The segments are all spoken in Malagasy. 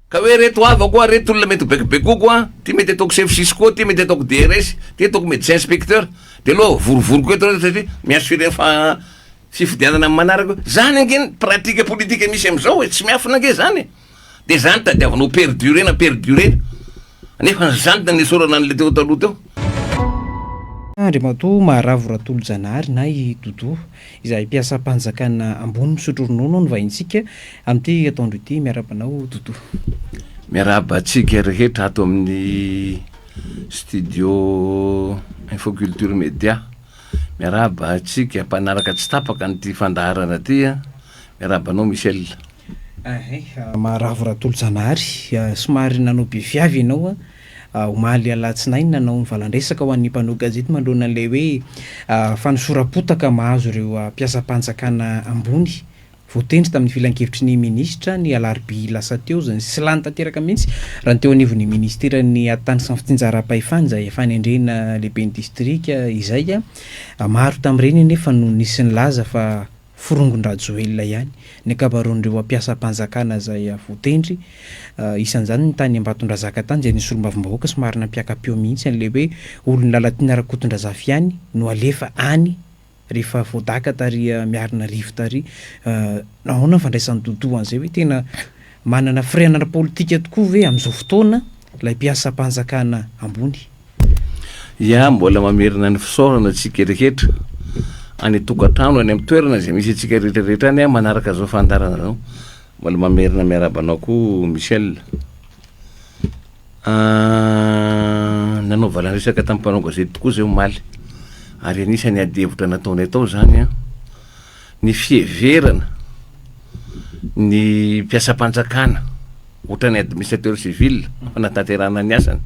Ka hoe reto havako a, reto olona mety ho bekobekoako a, ty mety ataoko chef cisco, ty mety ataoko DRS, ty ataoko médecin inspecteur, de aloha vorivoriko eto reo satria mi-assurer fa fifidianana amin'ny manaraka eo. Zany ange ny pratique politique misy amizao e, tsy miafina ange zany e. De zany tadiavina ho perdurer-na perdurer-na. Nefa zany no nanesorana an'le teo taloha teo. Andriamatoa Maharavo Ratolojanahary na i Doudou, izay mpiasam-panjakana ambony misotro ronono no vahintsika amin'ity atoandro ity. Miarahaba anao Doudou. Miarahaba antsika rehetra ato amin'ny studio Info Culture Media. Miarahaba antsika mpanaraka tsy tapaka an'ity fandaharana ity. Miarahaba anao Michel. Maharavo Ratolojanahary, somary nanao be fiavy ianao omaly alatsinainy nanao ny valan-dresaka ho an'ny mpanao gazety manoloana an'ilay hoe fanosoram-potaka mahazo ireo mpiasam-panjakana ambony voatendry tamin'ny filankevitry ny minisitra ny alarobia lasa teo izay tsy lany tanteraka mihitsy raha ny teo anivon'ny ministeran'ny ati-tany sy ny fitsinjaram-pahefana izay fanendrena lehiben'ny distrika izay. Maro tamin'ireny anefa no nisy nilaza fa Forongon-dRajoelina ihany ny ankabaroan'ireo mpiasam-panjakana izay voatendry, isan'izany ny tany Ambatondrazaka tany izay nisy solombavambahoaka somary nampiaka-peo mihitsy an'ilay hoe olon'i Lalatiana Rakotondrazafy ihany no alefa any rehefa voadaka tary Miarinarivo tary. Nahoana ny fandraisan'i Doudou an'izay hoe tena manana firenana politika tokoa ve amin'izao fotoana ilay mpiasam-panjakana ambony? Ya, mbola mamerina ny fisaorana antsika rehetra any an-tokantrano, any amin'ny toerana izay misy antsika rehetra rehetra any manaraka izao fandaharana izao. Mbola mamerina miarahaba anao koa Michel. Nanao valan-dresaka tamin'ny mpanao gazety tokoa izay omaly ary anisan'ny adihevitra nataonay tao izany an, ny fiheverana ny mpiasam-panjakana ohatran'ny administrateur civil fanatanterahana ny asany.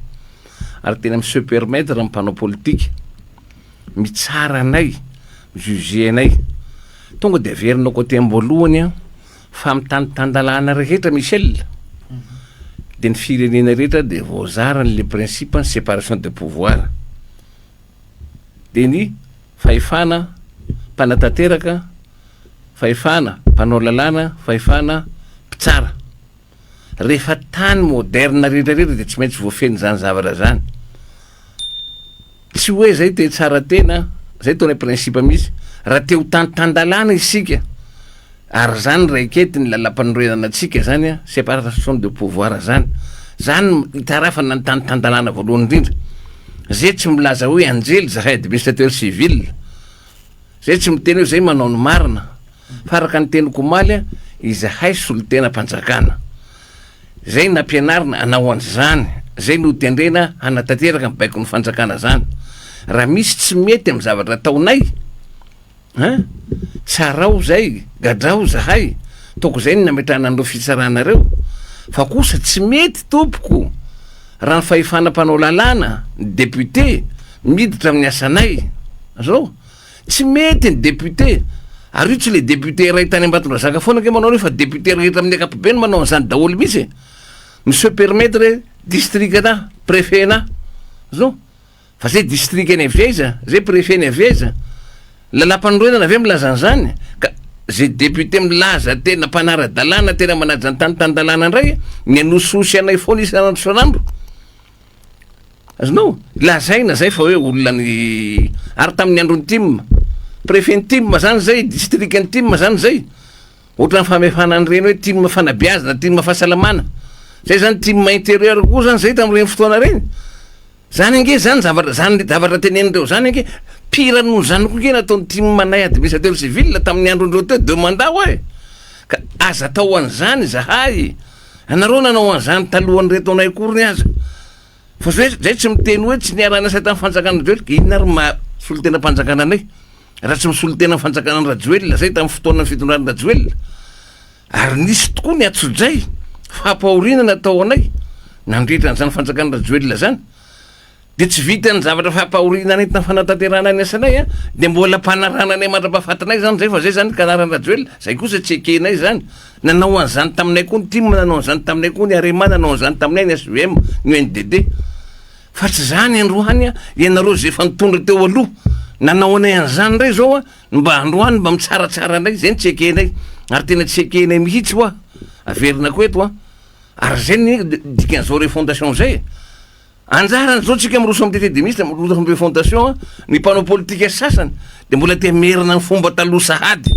ary tena mi se permettre ny mpanao politika mitsara anay, mi juger anay. Tonga de averinao côté am-boalohany an, fa amin'ny tany tan-dalàna rehetra Michel, de ny firenena rehetra de voazara an'le principe ny séparation de pouvoir, de ny fahefana mpanatanteraka, fahefana mpanao lalàna, fahefana mpitsara. Rehefa tany moderne rehetra rehetra dia tsy maintsy voafehy izany zavatra izany. Tsy hoe zay te tsara tena, zay tena principe mihitsy. Raha te ho tany tan-dalàna isika, ary zany raiketin'ny lalàmpanorenana antsika zany an, séparation de pouvoir zany. Zany no itarafana ny tany tan-dalàna voalohany indrindra. Zay tsy milaza hoe anjely zahay administrateur civil. Zay tsy miteny hoe zay manao ny marina. Fa araka ny teniko omaly, izahay solontenam-panjakana, izay nampianarina hanao an'izany, izay notendrena hanatanteraka ny baikon'ny fanjakana izany, raha misy tsy mety amin'ny zavatra ataonay, hein, tsarao izay, gadrao izahay, ataoko izay ny nametrahana an'ireo fitsarana ireo, fa kosa tsy mety tompoko raha ny fahefana mpanao lalàna, ny député, miditra amin'ny asanay, azonao? Tsy mety ny député, ary io tsy le député iray tany Ambatondrazaka foana ange manao an'io fa député rehetra amin'ny ankapobeny manao an'izany daholo mihitsy e! Mi se permettre district-na, préfet-na, azonao? Fa zay district-ny avy aiza? Zay préfet-ny avy aiza? Lalàmpanorenana ve milaza an'izany? Ka zay député milaza tena mpanara-dalàna, tena manaja ny tany tan-dalàna indray, ny hanosihosy anay foana isan'andro isan'andro. Azonao? Lazaina zay fa hoe olona ny ary tamin'ny andron'ny tim, préfet ny tim zany zay, district ny tim zany zay. Ohatran'ny famefana an'ireny hoe tim fanabeazana, tim fahasalamana. Zay zany tim intérieur koa zany zay tamin'ireny fotoana ireny. Zany ange zany zavatra zany zavatra tenenin'ireo zany ange pire noho zany koa ange nataon'ny tim anay administrateur civil tamin'ny andron'ireo teo deux mandats ho'a e. Ka aza atao an'izany izahay. Anareo nanao an'izany talohan'ireto anay akoriny aza. Fa zay zay tsy miteny hoe tsy niara-niasa tamin'ny fanjakana Rajoelina, ka inona ary maha solontenam-panjakana anay raha tsy misolo tena ny fanjakana an'i Rajoelina zay tamin'ny fotoanan'ny fitondran'i Rajoelina. Ary nisy tokoa ny antsojay, fampahoriana natao anay nandritra an'izany fanjakan'i Rajoelina zany. Dia tsy vitan'ny zavatra fampahoriana nentina fanatanterahana ny asanay an, dia mbola ampanarahana anay mandra-pahafatinay izany izay fa izay izany kanaran'i Rajoelina, izay kosa tsy ekenay izany. Nanao an'izany taminay koa ny tim, nanao an'izany taminay koa ny Arema, nanao an'izany taminay ny hvm, ny UNDD. Fa tsy izany androany an, ianareo izay efa nitondra teo aloha, nanao anay an'izany indray izao an, mba androany mba mitsaratsara indray, izay no tsy ekenay. Ary tena tsy ekenay mihitsy hoa, averina koa eto an. Ary zay ny dikan'izao refondation zay e. Anjarany zao tsika miroso amin'ny traité de ministre, miroso amin'ny refondation, ny mpanao politika sasany de mbola te hamerina ny fomba taloha sahady.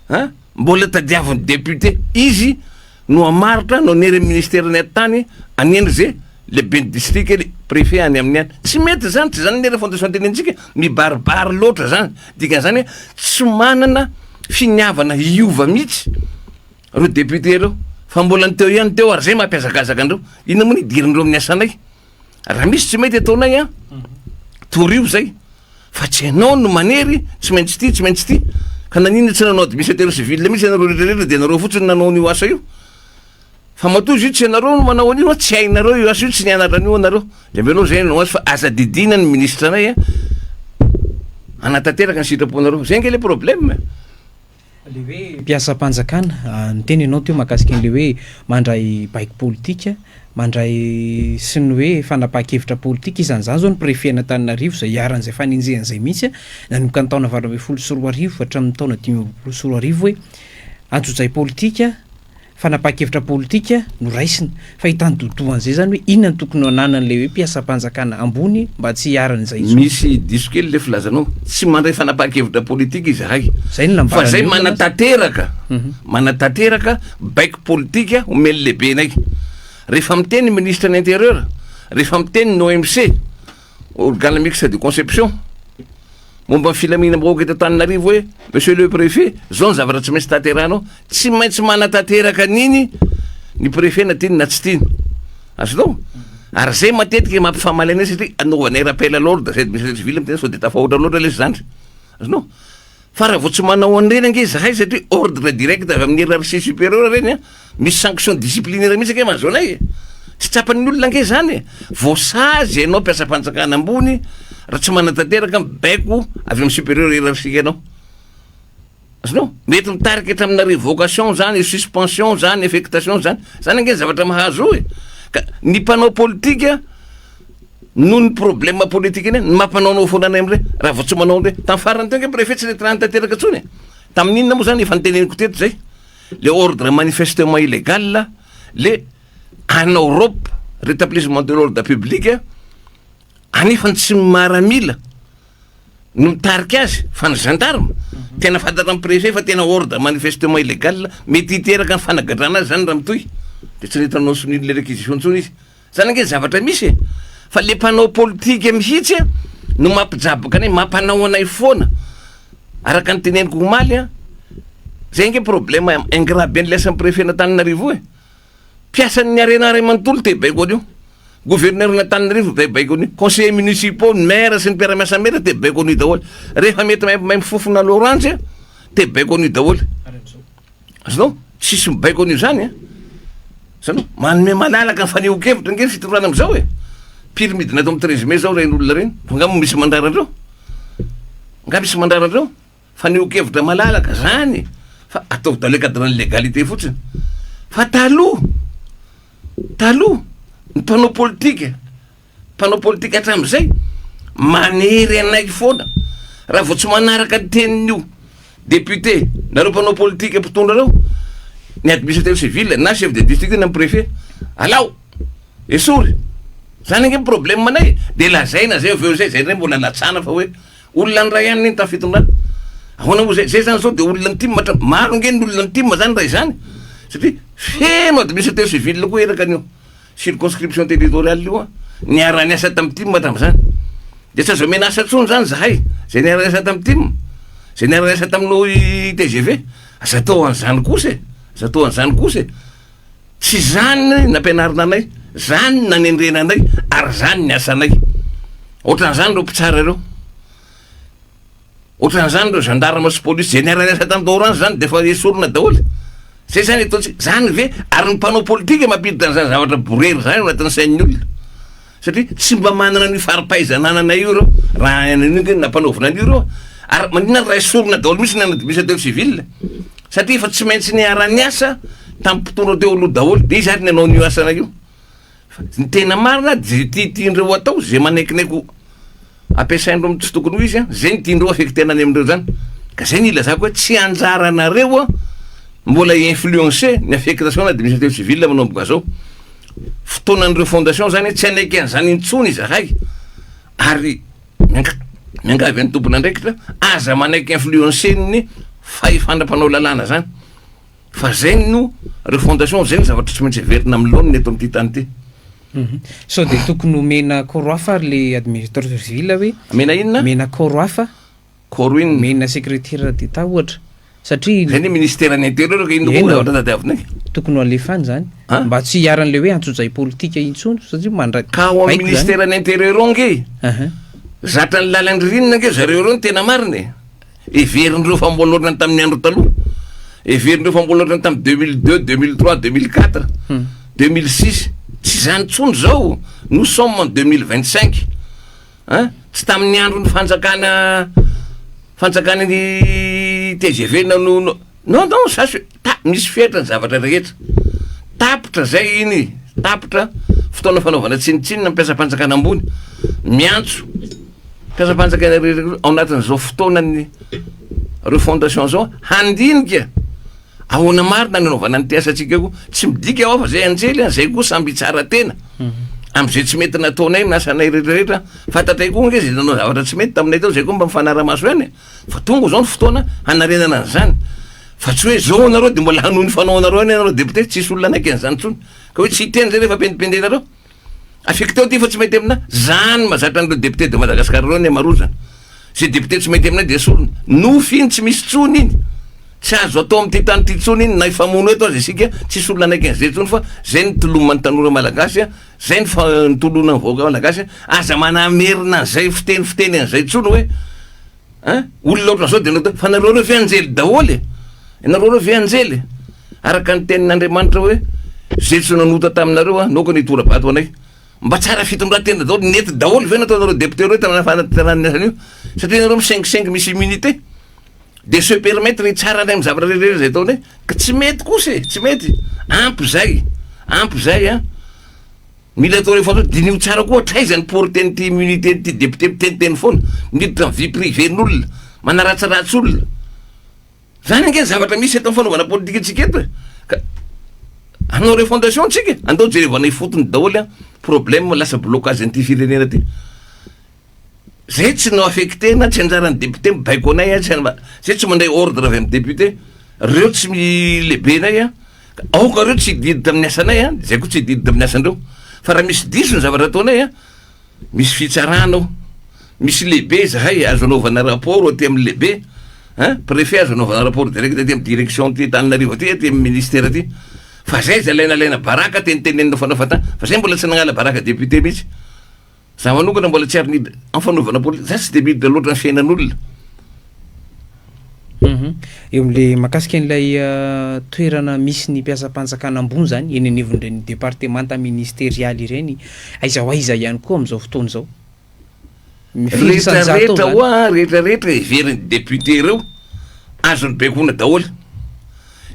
An! Mbola tadiavin'ny député. Izy no hamaritra, no hanery ny ministeran'ny atitany hanendry ze lehiben'ny district, le préfet any aminy any. Tsy mety zany, tsy zany ny refondation tenenintsika, mibaribary loatra zany. Dikan'izany hoe tsy manana finiavana hiova mihitsy. Reo député reo fa mbola ny teo ihany teo ary zay mampihazakazaka andreo, inona moa ny idirandreo amin'ny asanay? Raha misy tsy mety ataonay an, torio zay fa tsy ianao no manery tsy maintsy ty tsy maintsy ty, ka naninona tsy nanao administrateur civil mihitsy ianareo rehetra rehetra de nareo fotsiny nanao an'io asa io, fa matoa izy io tsy ianareo no manao an'io an, tsy hainareo io asa io, tsy nianatra an'io anareo, de avelao zay hanao azy fa aza didiana ny ministre anay an, hanatanteraka ny sitraponareo, zay ange le problème e. Le hoe mpiasam-panjakana, niteny ianao teo mahakasika an'le hoe mandray baiko politika, mandray sy ny hoe fanapahan-kevitra politika, isan'izany izao ny préfet an'Antananarivo izay iharan'izay fanenjehana izay mihitsy nanomboka ny taona 2018 hatramin'ny taona 2025 hoe antsojay politika, Fanapahan-kevitra politika no raisina. Fa hitan-dodohan'izay izany hoe inona no tokony ho ananan'ilay hoe mpiasam-panjakana ambony mba tsy hiharan'izay intsony. Misy diso kely ilay filazanao. Tsy mandray fanapahan-kevitra politika izahay. Izay no Fa nambaran'ny izay olona mantsy. manatanteraka, manatanteraka baiko politika omen'ny lehibenay. Rehefa miteny ny minisitry ny intérieur, rehefa miteny ny OMC, Organe mixte de conception, momba ny filaminam-bahoaka eto Antananarivo hoe, Monsieur le préfet, zao ny zavatra tsy maintsy tanterahanao, tsy maintsy manatanteraka an'iny ny préfet na tiany na tsy tiany. Azonao? Ary zay matetika mampifamaly anay satria anaovanay rappel à l'ordre zay administrateur civil miteny sao dia tafahoatra loatra lesy zandry. Azonao? Fa raha vao tsy manao an'ireny ange izahay satria ordre direct avy amin'ny hiérarchie supérieure ireny an, misy sanction disciplinaire mihitsy ange mahazo anay e! Tsy tsapan'ny olona ange izany e! Voasazy ianao mpiasam-panjakana ambony raha tsy manatanteraka ny baiko avy amin'ny supérieur hiérarchique anao. Azonao? Mety mitarika hatraminà révocation izany, suspension izany, affectation izany. Izany ange ny zavatra mahazo eo e! Ka ny mpanao politika Noho ny problème politique iny no mampanaonao foana anay amle raha vao tsy manao anle tam farany teo nge préfet tsy nety raha tanteraka tsony e! Tamin'inona moa zany efa noteneniko teto zay le ordre manifestement illégal le hanao rop rétablissement de l'ordre public anefany tsy maramila no mitarika azy fa ny gendarme tena fantatra am préfet fa tena ordre manifestement illégal mety hiteraka ny fanagadrana azy zany raha mitohy de tsy nety nanao sonia le réquisition tsony izy. Zany ange zavatra misy e! Fa le mpanao politika mihitsy no mampijaboka anay, mampanao anay foana. Araka ny teneniko omaly an, zay ange problème ingrat be an'ilay asan'ny préfet n'Antananarivo io e! Mpiasan'ny Arena iray manontolo te hibaiko an'io, gouverneur n'Antananarivo te hibaiko an'io, conseillers municipaux, ny maire sy ny mpiara-miasa maire te hibaiko an'io daholo. Rehefa mety maimbo fofona l'orange te hibaiko an'io daholo. Azonao? Tsisy mibaiko an'io zany an! Azonao? Manome malalaka ny fanehoan-kevitra ange ny fitondrana amin'izao e! Pire midina ato amin'ny 13 mai zao ireny olona ireny, fa nga moa misy mandrara andreo? Nga misy mandrara andreo? Fanehoan-kevitra malalaka zany fa ataovy dans le cadre ny légalité fotsiny. Fa taloha, taloha, ny mpanao politika, Mpanao politika hatramin'izay, manery anay foana raha vao tsy manaraka ny tenin'io député nareo mpanao politika mpitondra reo, ny administrateur civil na chef de district na préfet, alao, esory, zany ange ny problème anay e, de lazaina zay avy eo zay, zay ndray mbola latsana fa hoe olona ny ray ihany iny tamin'ny fitondrana, ahoana moa zay, zay zany zao de olona ny tim hatramin'ny, maro ange ny olona ny tim zany raha izany, satria feno administrateur civil koa eraka an'io. Circonscription territoriale io an, niara-niasa tamin'ny tim tamin'izany. Dia tsy azo omena asa intsony izany izahay, izay niara-niasa tamin'ny tim, izay niara-niasa tamin'ny tgv. Aza atao an'izany kosa e, aza atao an'izany kosa e. Tsy izany nampianarina anay, izany no nanendrena anay ary izany ny asanay. Ohatran'izany ireo mpitsara ireo. Ohatran'izany ireo gendarme sy polisy izay niara-niasa tamin'ny orange zany dia efa esorina daholo. Zay zany ataontsika, zany ve? Ary ny mpanao politika mampiditra an'izany zavatra borery zany ao anatin'ny sain'ny olona. Satria tsy mba manana an'io fari-pahaizana ananay io ireo, raha an'io ange no nampanaovina an'io ireo. Ary maninona raha esorina daholo mihitsy ny administrateur civil? Satria efa tsy maintsy niara-niasa tamin'ny mpitondra teo aloha daholo, dia iza ary ny hanao an'io asanay io? Fa ny tena marina dia zay tiatiandreo atao, zay manaikinaiky ampiasaindreo amin'ny tsy tokony ho izy an, zay no tiandreo affecter-na any amindreo zany. Ka zay no ilazako hoe tsy anjaranareo an. Mbola hi-influencer ny affectation administrative civile manomboka zao. Fotoanan'ny refondation zany, tsy hanaiky an'izany intsony izahay ary miangavy an'ny tompon'andraikitra aza manaiky influencer-n'ny fahefana mpanao lalàna zany fa zay no refondation, zay ny zavatra tsy maintsy heverina amin'ny laoniny eto amin'ity tany ity. Sao dia tokony homena corps hafa ary le administrateur civil hoe? Omena inona? Omena corps hafa. Corps inona? Omena secrétaire d'Etat ohatra. Satria. Zay ny ministeran'ny intérieur ka inona koa zavatra tadiavinay? Tokony ho alefa any zany. Mba tsy hiharan'ilay hoe antsojay politika intsony satria mandray Ka ao amin'ny ministeran'ny intérieur ao ange, zatra ny lalan-dririnina ange zareo ireo ny tena marina e. Heverin'ireo fa mbola ohatran'ny tamin'ny andro taloha. Heverin'ireo fa mbola ohatran'ny tamin'ny 2002, 2003, 2004, 2006. Tsy izany intsony izao. Nous sommes en 2025. An! Tsy tamin'ny andron'ny fanjakana fanjakan'ny tgv no no non non ça se ta misy fetra ny zavatra rehetra. Tapitra zay iny, tapitra fotoana fanaovana tsinontsinona ny mpiasam-panjakana ambony. Miantso mpiasam-panjakana rehetra ao anatin'izao fotoanan'ny refondation zao handinika Ahoana marina ny anaovana an'ity asantsika io? Tsy midika aho fa zay anjely an, zay koa samby hitsara tena am'zay tsy mety nataonay amin'ny asanay rehetrarehetra. Fantatray koa ange zay nanao zavatra tsy mety taminay teo, zay koa mba mifanara-maso ihany e. Fa tonga zao ny fotoana hanarenana an'izany. Fa tsy hoe zao anareo de mbola hanohy ny fanaonareo ihany ianareo député, tsisy olona hanaiky an'izany intsony. Ka hoe tsy hiteny zay rehefa pendipendenareo. Affecteo ty fa tsy mety amina. Zany mahazatra an'ireo député de Madagascar ireo ny amarozana. Zay député tsy mety aminay dia esorina. Nofy iny tsy misy tsony iny. Tsy azo atao amin'ity tany ity tsony iny na hifamono eto aza isika tsisy olona hanaiky an'izay tsony fa zay ny toloman'ny tanora malagasy a, zay ny fa ny tolonan'ny vahoaka malagasy a, aza manamerina an'izay fiteny fiteny an'izay tsony hoe Hein? Olona ohatran'izao dia natao fa nareo reo ve anjely daholo e? Ianareo reo ve anjely? Araka ny tenin'Andriamanitra hoe zay tsy nanota taminareo an, naoka ny hitora-bato anay. Mba tsara fitondran-tena daholo, nety daholo ve nataonareo député reo tamin'ny fanatanterahana ny asany io? Satria ianareo misengisengy misy immunité. Dia se permettre hitsara anay amin'ny zavatra rehetra izay ataonay. Ka tsy mety kosa e, tsy mety. Ampy izay, ampy izay an. Mila atao rehefa atao, diniho tsara koa hatraiza ny portée n'ity immunité n'ity député miteniteny foana, miditra amin'ny vie privée n'olona, manaratsiratsy olona. Zany ange ny zavatra misy eto amin'ny fanaovana politika antsika eto e. Ka hanao refondation tsika, andao jerevana ifotony daholo an, problème lasa blocage an'ity firenena ty. Zay tsy no affecté na tsy anjaran'ny député mibaiko anay an, zay tsy mandray ordre avy amin'ny député, reo tsy lehibenay an, aoka reo tsy hididitra amin'ny asanay an, zay koa tsy hididitra amin'ny asandreo, fa raha misy diso ny zavatra ataonay an, misy fitsarana ao, misy lehibe zahay azo anaovana rapport aty amin'ny lehibe an, préfet azo anaovana rapport direct aty amin'ny direction aty Antananarivo aty, aty amin'ny ministère aty, fa zay zay alainalaina baraka tenitenenina foana fahatany, fa zay mbola tsy nagnala baraka député mihitsy. Za manokana mbola tsy ary niditra am fanaovana politika, za tsy de miditra loatra am fiainan'olona. Eo am'le mahakasika an'ilay toerana misy ny mpiasam-panjakana ambony zany eny anivon'ireny departemanta ministerialy ireny, aiza ho aiza ihany koa amin'izao fotoana izao? Mifiry isan-jato ao Rehetra zany? hoa, rehetra rehetra heverin'ny député ireo, azony baikoina daholo.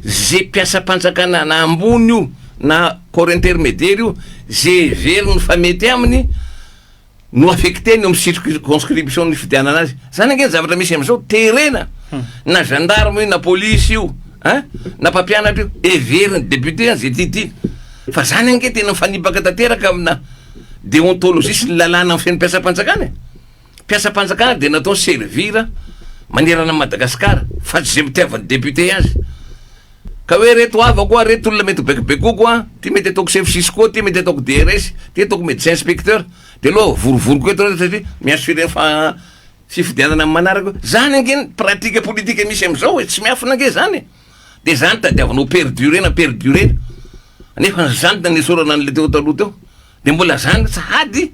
Ze mpiasam-panjakana na ambony io na corps intermediaire io, ze heveriny fa mety aminy no affecter-ny eo amin'ny circonscription nifidianana azy. Zany ange ny zavatra misy amin'izao, terena na gendarme io na polisy io ein, na mpampianatra io, heverin'ny député an ze tiatiany. Fa zany ange tena mifanipaka tanteraka amina déontologie sy ny lalàna mifehy ny mpiasam-panjakana e. Mpiasam-panjakana dia natao servir manerana an'i Madagasikara fa tsy izay mitiavan'ny député azy. Ka hoe reto havako a, reto olona mety ho bekobekoako a, ty mety ataoko chef cisco, ty mety ataoko DRS, ty ataoko médecin inspecteur, de aloha vorivoriko eto reo satria mi-assurer ny fifidianana amin'ny manaraka eo. Zany ange ny pratique politique misy amin'izao e, tsy miafina ange zany e. De zany tadiavina ho perdurer-na perdurer-na. Nefa zany nanesorana an'le teo taloha teo. De mbola zany sahady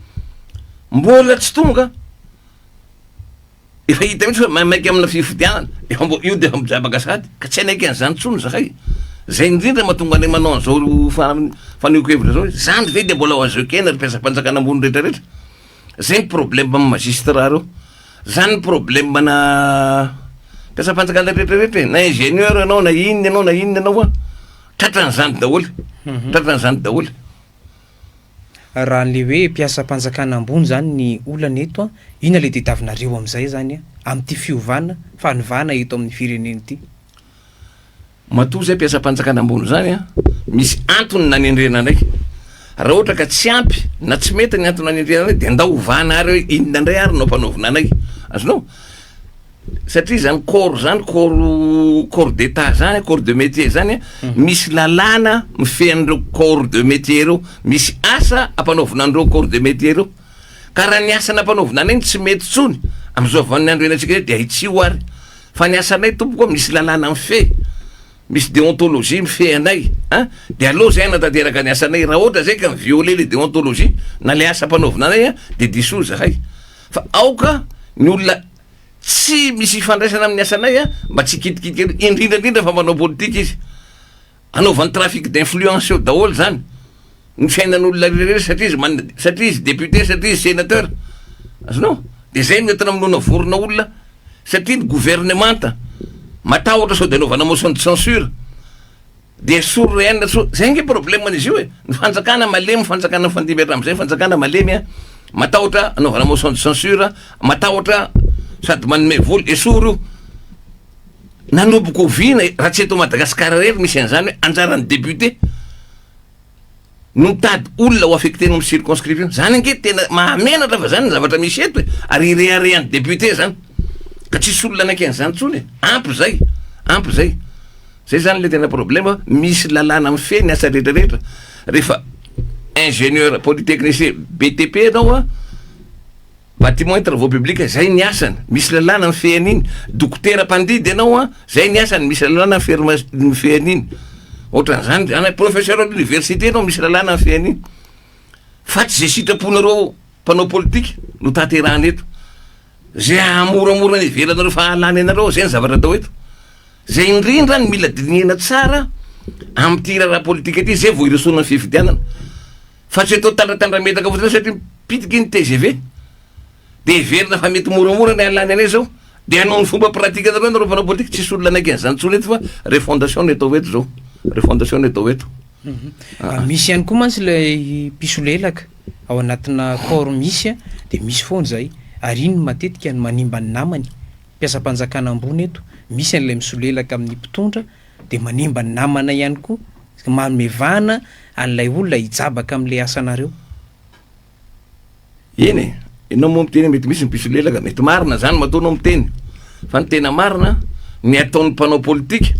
mbola tsy tonga efa hita mihitsy fa maimaika amina fifidianana efa mbo io de efa mijabaka sahady ka tsy hanaiky an'izany tsony zahay zay indrindra mahatonga anay manao an'izao fanehoan-kevitra zao hoe zany ve de mbola ho azo ekena ry mpiasam-panjakana ambony rehetrarehetra zay ny problème amin'ny magistrat reo zany ny problème na mpiasam-panjakana rehetrarehetra e na ingénieur ianao na inona ianao na inona ianao a tratran'izany daholo tratran'izany daholo. Raha le hoe mpiasam-panjakana ambony zany ny olana eto an, inona le tediavinareo amin'izay zany an, amin'ity fiovana, fanovana eto amin'ny firenena ity? Matoa zay mpiasam-panjakana ambony zany an, misy antony nanendrena anay. Raha ohatra ka tsy ampy na tsy mety ny antony nanendrena anay de ndao ovana ary hoe inona indray ary no ampanaovina anay. Azonao? Satria zany corps zany, corps corps d'Etat zany, corps de métier zany an, misy lalàna mifehy an'ireo corps de métier ireo, misy asa ampanaovina an'ireo corps de métier ireo. Ka raha ny asa nampanaovina anay no tsy mety intsony amin'izao vaninandro iainantsika izao dia ahitsio ary. Fa ny asanay tompoko a misy lalàna mifehy, misy déontologie mifehy anay an, de aleo zay hanatanteraka ny asanay, raha ohatra zay ka mi-violer le déontologie na le asa ampanaovina anay an de disoa zahay. Fa aoka ny olona tsy misy ifandraisana amin'ny asanay an mba tsy hikitikitika eto, indrindra indrindra fa manao politika izy. Anaovany trafic d'influence eo daholo zany ny fiainan'olona rehetra satria izy man- satria izy député satria izy sénateur azonao de zay no entina amonoana vorona olona satria ny gouvernemanta matahotra sao de anaovana motion de censure de esorina ihany na so zay nge problème an'izy io e ny fanjakana malemy fanjakana mifandimby hatramin'izay fanjakana malemy a matahotra anaovana motion de censure matahotra sady manome vola esory io Nanomboka oviana e, raha tsy eto Madagascar irery misy an'izany hoe anjaran'ny député no mitady olona ho affecté-na amin'ny circonscription, zany ange tena mahamenatra fa zany ny zavatra misy eto e, ary ireharehan'ny député zany, ka tsisy olona hanaiky an'izany intsony e, ampy zay, ampy zay, zay zany le tena problème, misy lalàna mifehy ny asa rehetra rehetra, rehefa ingénieur polytechnicien BTP ianao an, Bâtiment et travaux publics, zay ny asany, misy lalàna mifehy an'iny, dokotera mpandidy ianao an, zay ny asany, misy lalàna mifehy an'iny, ohatran'izany, zany hoe professeur à l'université ianao misy lalàna mifehy an'iny, fa tsy zay sitraponareo mpanao politika no tanterahana eto, zay hahamoramora ny ivelanareo fa hahalany anareo, zay ny zavatra atao eto, zay indrindra no mila dinihina tsara amin'ity raharaha politika ity, zay vao hirosoana ny fifidianana. Fa tsy atao tandratandra-metaka fotsiny satria mipitika iny tgv de heverina fa mety moramora ny hahalany anay zao de hanao ny fomba pratique nareo nareo mpanao politique tsisy olona hanaiky an'izany intsony eto fa refondation no atao eto zao refondation no atao eto. Ah, misy ihany koa mantsy ilay mpisolelaka ao anatina corps misy de misy foana izay ary iny matetika no manimba ny namany, mpiasam-panjakana ambony eto misy an'ilay misolelaka amin'ny mpitondra dia manimba ny namana ihany koa, manome vahana an'ilay olona hijabaka amin'ilay asanareo. Eny e, ianao moa miteny hoe mety misy ny mpisolelaka, mety marina zany matoa anao miteny, fa ny tena marina, ny ataon'ny mpanao politika,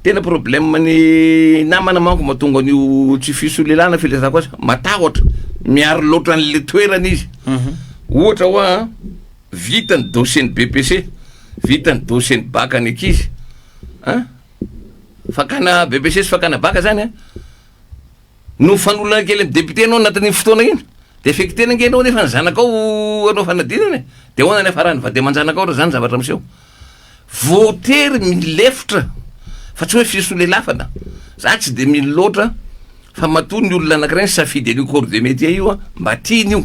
tena problème ny namana manko mahatonga an'io tsy fisolelana filazako azy, matahotra, miaro loatra an'le toerana izy, ohatra hoa vita ny dossier ny BEPC, vita ny dossier ny bac ny ankizy, An! Fakana BPC sy fakana baka zany an! No mifanolana kely amin'ny député anao anatin'iny fotoana iny, de affecté-na ange ianao nefa ny zanakao hanao fanadinana e! De ahoana ny hafaran'ny vady aman-janakao raha zany zavatra miseho? Voatery milefitra fa tsy hoe fisolelafana, za tsy de mino loatra fa matoa ny olona anakiray nisafidy an'io corps de métier io an, mba tiany io,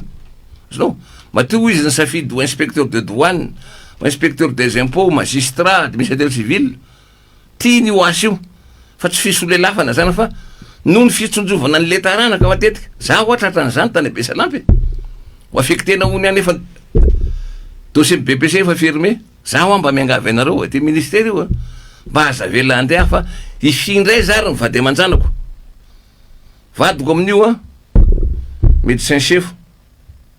azonao? Matoa izy nisafidy ho inspecteur de douane, ho inspecteur des impôts, magistrat, administrateur civil, tiany io asa io fa tsy fisolelafana zany fa noho ny fitsonjovana an'le taranaka matetika, za hoa tratran'izany tany Besalampy e, ho affecté-na hono ihany efa dossier BPC efa fermé, za hoa mba miangavy anareo aty ministera io a, mba aza avela handeha aho fa hifindra aiza ary ny vady aman-janako, vadiko amin'io a médecin chef.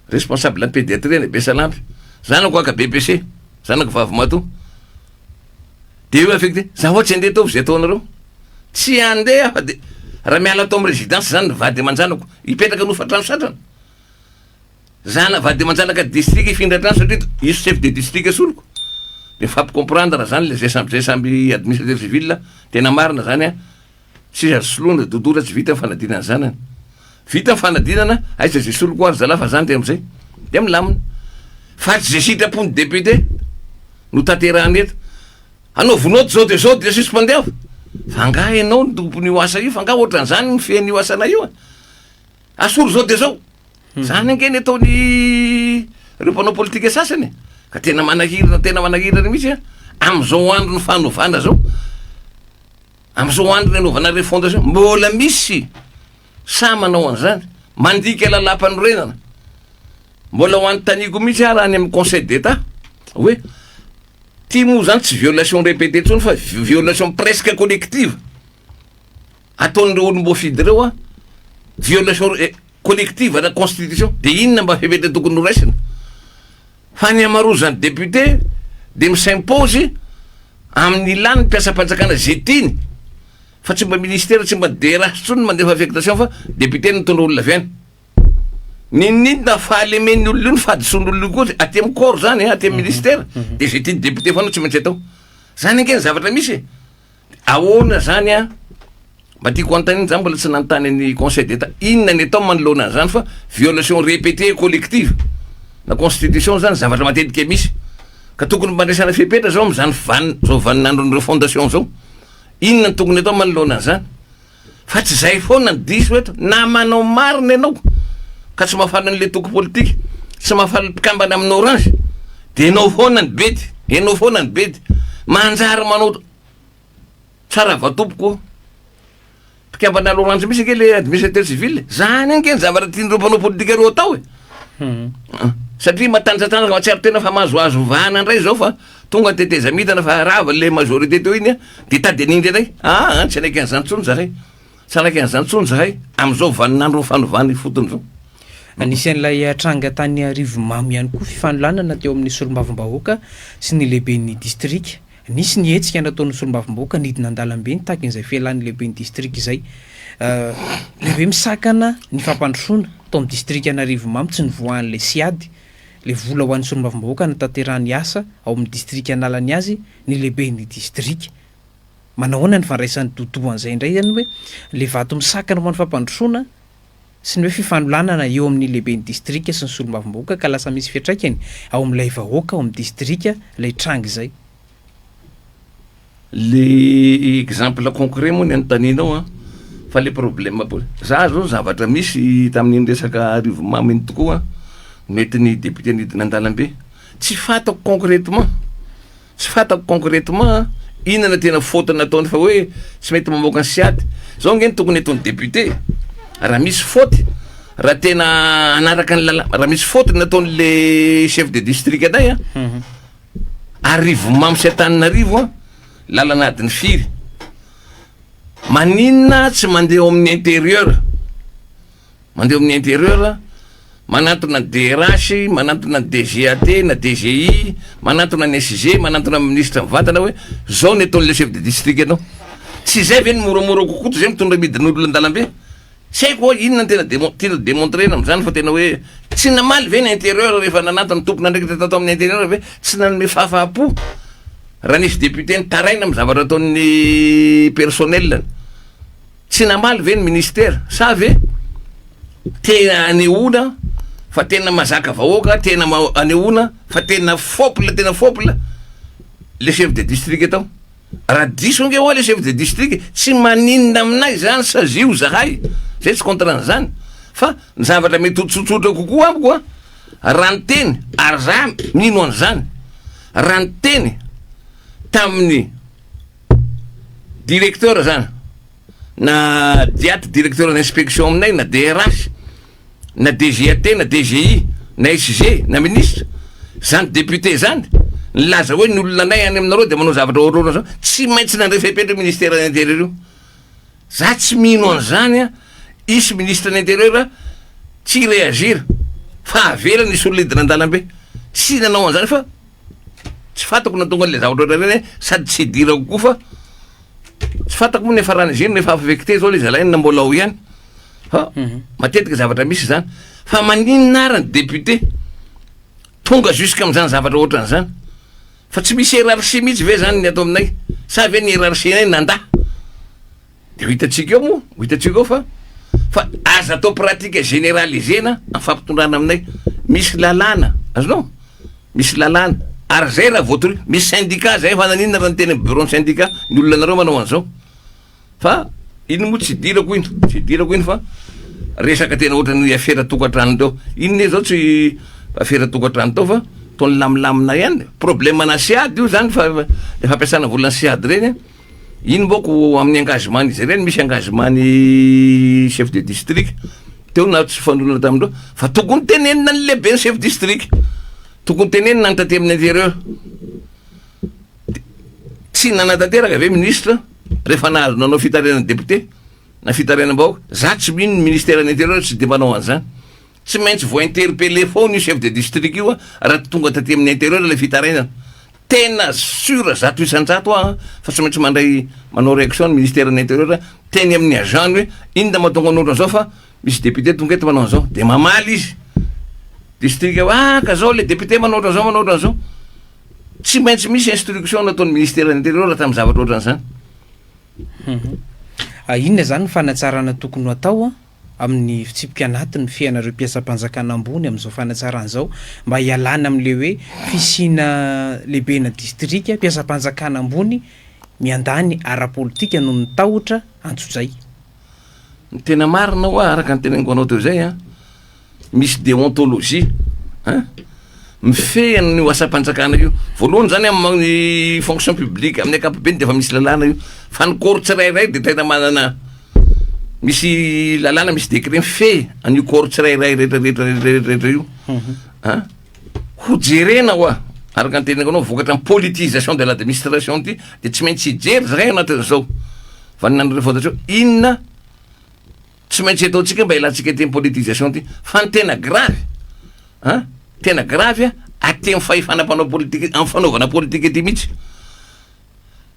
Responsable ny pédiatrie any Besalampy, zanako haka BEPC, zanako vavimatoa, de eo affecté, za hoa tsy handeha ataovy zay ataonareo, tsy handeha aho fa de raha miala ato amin'ny résidence zany ny vady aman-janako, hipetraka hanofa trano satrana, zana vady aman-janaka district hifindra trano satria hisy chef de district soloko, de mifampicomprendre zany le zay samby zay samby administrateur civil, tena marina zany an. Tsy azo soloina Dodo raha tsy vita ny fanadinana zanany. Vita ny fanadinana, aiza izay soloko ary zalahy fa zany dia amizay dia milamina. Fa tsy izay sitrapon'ny député no tanterahana eto. Anaovy note zao dia zao dia suspendez. Fa angaha ianao no tompon'io asa io? Fa angaha ohatran'izany ny fehin'io asanay io e? Asoro zao dia zao. Zany ange ny ataon'ny ireo mpanao politika sasany e. Ka tena manahirana tena manahirana mihitsy a. Amin'izao andron'ny fanovana zao. Amin'izao andro nanaovana refondation, mbola misy sahy manao an'izany, mandika lalàmpanorenana. Mbola ho anontaniako mihitsy aho raha any amin'ny conseil d'Etat hoe. Ty moa zany tsy violation répétée intsony fa violation presque collective ataon'ireo olom-boafidy ireo a, violation collective na constitution, de inona mba fepetra tokony ho raisina? Fa ny amarozan'ny député de mi-s'impose amin'ny lany mpiasam-panjakana zay tiany, fa tsy mba ministère, tsy mba DRH tsony mandefa affectation, fa député no mitondra olona avy any. Ninoninona fahalemen'ny olona io, ny fahadisoan'olona io koa aty amy corps zany, aty amy ministère, de zay tiany député foana tsy maintsy atao zany. Ange ny zavatra misy e, ahoana zany a? Mba tiako anontaniana zany, mbola tsy nanontany ny Conseil d'État, inona ny atao manoloana an'zany? Fa violation répétée collective na constitution zany zavatra matetika misy, ka tokony mbandraisana fepetra zao am'zany van zao vaninandron'ny refondation zao. Inona ny tokony atao manoloana an'zany? Fa tsy zay foana ny diso eto. Na manao marina ianao ka tsy mahafaly an'le toko politika, tsy mahafaly mpikambana amin'ny Orange, de enao foana ny bedy, enao foana ny bedy. Manjary manao tsara vatompoko mpikambana l'Orange misy ake le administrateur civil zany ange ny zavatra tian'ireo mpanao politika reo atao e, satria matanjatanjaka, mahatsiaro tena fa mahazoazo vahana indray zao, fa tonga ny tetezamidana, fa rava le majorité teo iny a, de tady anindry indray. Aa, tsy anaiky an'izany tsony zahay, tsy anaiky an'izany tsony zahay am'izao vaninandro fanovany fotony zao. Anisan'ilay tranga tany Arivonimamo ihany koa, fifanolanana teo amin'ny solombavambahoaka sy ny lehiben'ny distrika. Nisy ny hetsika nataon'ny solombavambahoaka nidina an-dalambe nitaky an'izay fialan'ny lehiben'ny distrika izay. Ilay hoe misakana ny fampandrosoana tao amin'ny distrikan'Arivonimamo, tsy nivoahan'ilay SIAD, ilay vola ho an'ny solombavambahoaka nanatanterahany asa ao amin'ny distrika analany azy ny lehiben'ny distrika. Manahoana ny fandraisan'i Doudou an'izay indray izany hoe ilay vato misakana ho an'ny fampandrosoana sy ny hoe fifanolanana eo amin'ny lehiben'ny distrika sy ny solombavambahoaka ka lasa misy fiantraikany ao amin'ilay vahoaka ao amin'ny distrika ilay tranga izay? Le exemple concret moa ny anontanianao a, fa le problème po za zao, zavatra misy tamin'iny resaka Arivonimamo iny tokoa, nentin'ny député nidina an-dalambe, tsy fantako concrètement, tsy fantako concrètement inona no tena faute nataony, fa hoe tsy mety mamoaka ny SIAD zao nge ny tokony ataon'ny député. Raha misy faute, raha tena anaraka ny lalàna, raha misy faute nataon'le chef de district anay a, Arivonimamo sy Antananarivo a, lalana adiny firy? Maninona tsy mandeha ao amin'ny intérieur, mandeha amin'ny intérieur, manantona ny DRH, manantona ny DGAT na DGI, manantona ny SG, manantona ny ministre mivantana hoe zao ny ataon'le chef de district anao? Tsy zay ve ny moramora kokoa toy zay mitondra midin'olona an-dalambe? Tsy haiko hoe inona ny tena démon- tiana démontrer-na am'zany, fa tena hoe tsy namaly ve ny intérieur rehefa nanantona tompon'andraikitra tato amin'ny intérieur ve? Tsy nanome fahafahampo raha nisy député nitaraina amin'ny zavatra ataon'ny personnel? Tsy namaly ve ny ministera? Sa ve tena anehoana fa tena mazaka vahoaka, tena anehoana fa tena fôpla, tena fôpla le chef de district tao? Raha diso ange hoa le chef de district, tsy maninona aminay zany, sazio zahay, zay tsy contre an'izany. Fa ny zavatra mety ho tsotsotra kokoa amiko a, raha niteny, ary za mino an'izany, raha niteny tamin'ny directeur zany, na DIAT, directeur d'inspection aminay, na DRH, na DGAT, na DGI, na SG, na ministre zany, député zany nilaza hoe ny olona anay any aminareo de manao zavatra ohatrohatra zao, tsy maintsy nandray fepetra ministère de l'Intérieur io. Za tsy mino an'izany a, isy ministre de l'Intérieur tsy réagir fa avela nisy olona hidina an-dalambe. Tsy nanao an'izany, fa tsy fantako na tonga an'le zavatra ohatran'ireny e, sady tsy idirako koa, fa tsy fantako moa ny hafaran'izy iny rehefa affecté zao le zalahy na mbola ao ihany, fa matetika zavatra misy zany. Fa maninona ary ny député tonga jusque am'zany zavatra ohatran'izany? Fa tsy misy hiérarchie mihitsy ve zany ny atao aminay, sa ve ny hiérarchie nay nanda? De ho hitantsika eo moa, ho hitantsika eo, fa aza atao pratique généralisena amin'ny fampitondrana aminay. Misy lalàna azonao, misy lalàna, ary zay raha voatory misy syndicat zay, fa naninona raha niteny amin'ny bureau ny syndicat ny olona anareo manao an'izao? Fa iny moa tsy idirako iny, tsy idirako iny, fa resaka tena ohatran'ny afera tokantrano teo iny ne zao, tsy afera tokantrano tao, fa toa nilamindamina ihany. Problème na SIAD io zany, fa le fampiasana volan'ny SIAD reny iny boko amin'ny engagement izy ireny, misy engagement ny chef de district teo na tsy fanolona tamindreo, fa tokony tenenina ny lehibe ny chef district, tokony tenenina ny taty amin'ny intérieur. Tsy nanatanteraka ve ministre rehefa nahazo nanao fitarainana député na fitarainam-bahoaka? Za tsy mino ny ministère ny intérieur tsy de manao an'izany. Tsy maintsy voa interpeller foana io chef de district io raha tonga taty amin'ny intérieur ilay fitarainana. Tena sur 100% aho fa tsy maintsy mandray manao réaction ny ministère ny intérieur teny amin'ny agent-ny hoe inona mahatonga anao ohatran'izao fa misy député tonga eto manao an'izao. De mamaly izy district hoe ah ka zao le député manao ohatran'izao manao ohatran'izao. Tsy maintsy misy instruction nataon'ny ministère ny intérieur tamin'ny zavatra ohatran'izany. Inona zany ny fanatsarana tokony ho atao amin'ny fitsipika anatiny mifehy anareo mpiasam-panjakana ambony amin'izao fanatsarana izao mba hialana amin'ilay hoe fisiana lehibena distrika mpiasam-panjakana ambony miandany ara-politika noho ny tahotra antsojay? Ny tena marina hoa araka ny teneniko anao teo izay an, misy déontologie an, mifehy an'io asam-panjakana io. Voalohany zany amin'ny fonction publique amin'ny ankapobeny de efa misy lalàna io, fa ny corps tsirairay de tena manana misy lalàna misy décret mifehy an'io corps tsirairay rehetra rehetra rehetra rehetra io an. Ho jerena hoa araka ny teneniko anao vokatra ny politisation de l'administration ty de tsy maintsy hijery zahay anatin'izao vaninandro rehefa inona tsy maintsy ataontsika mba hialantsika ity politisation ty fa ny tena grave an, tena grave an, aty amin'ny fahefana mpanao politika amin'ny fanaovana politika ity mihitsy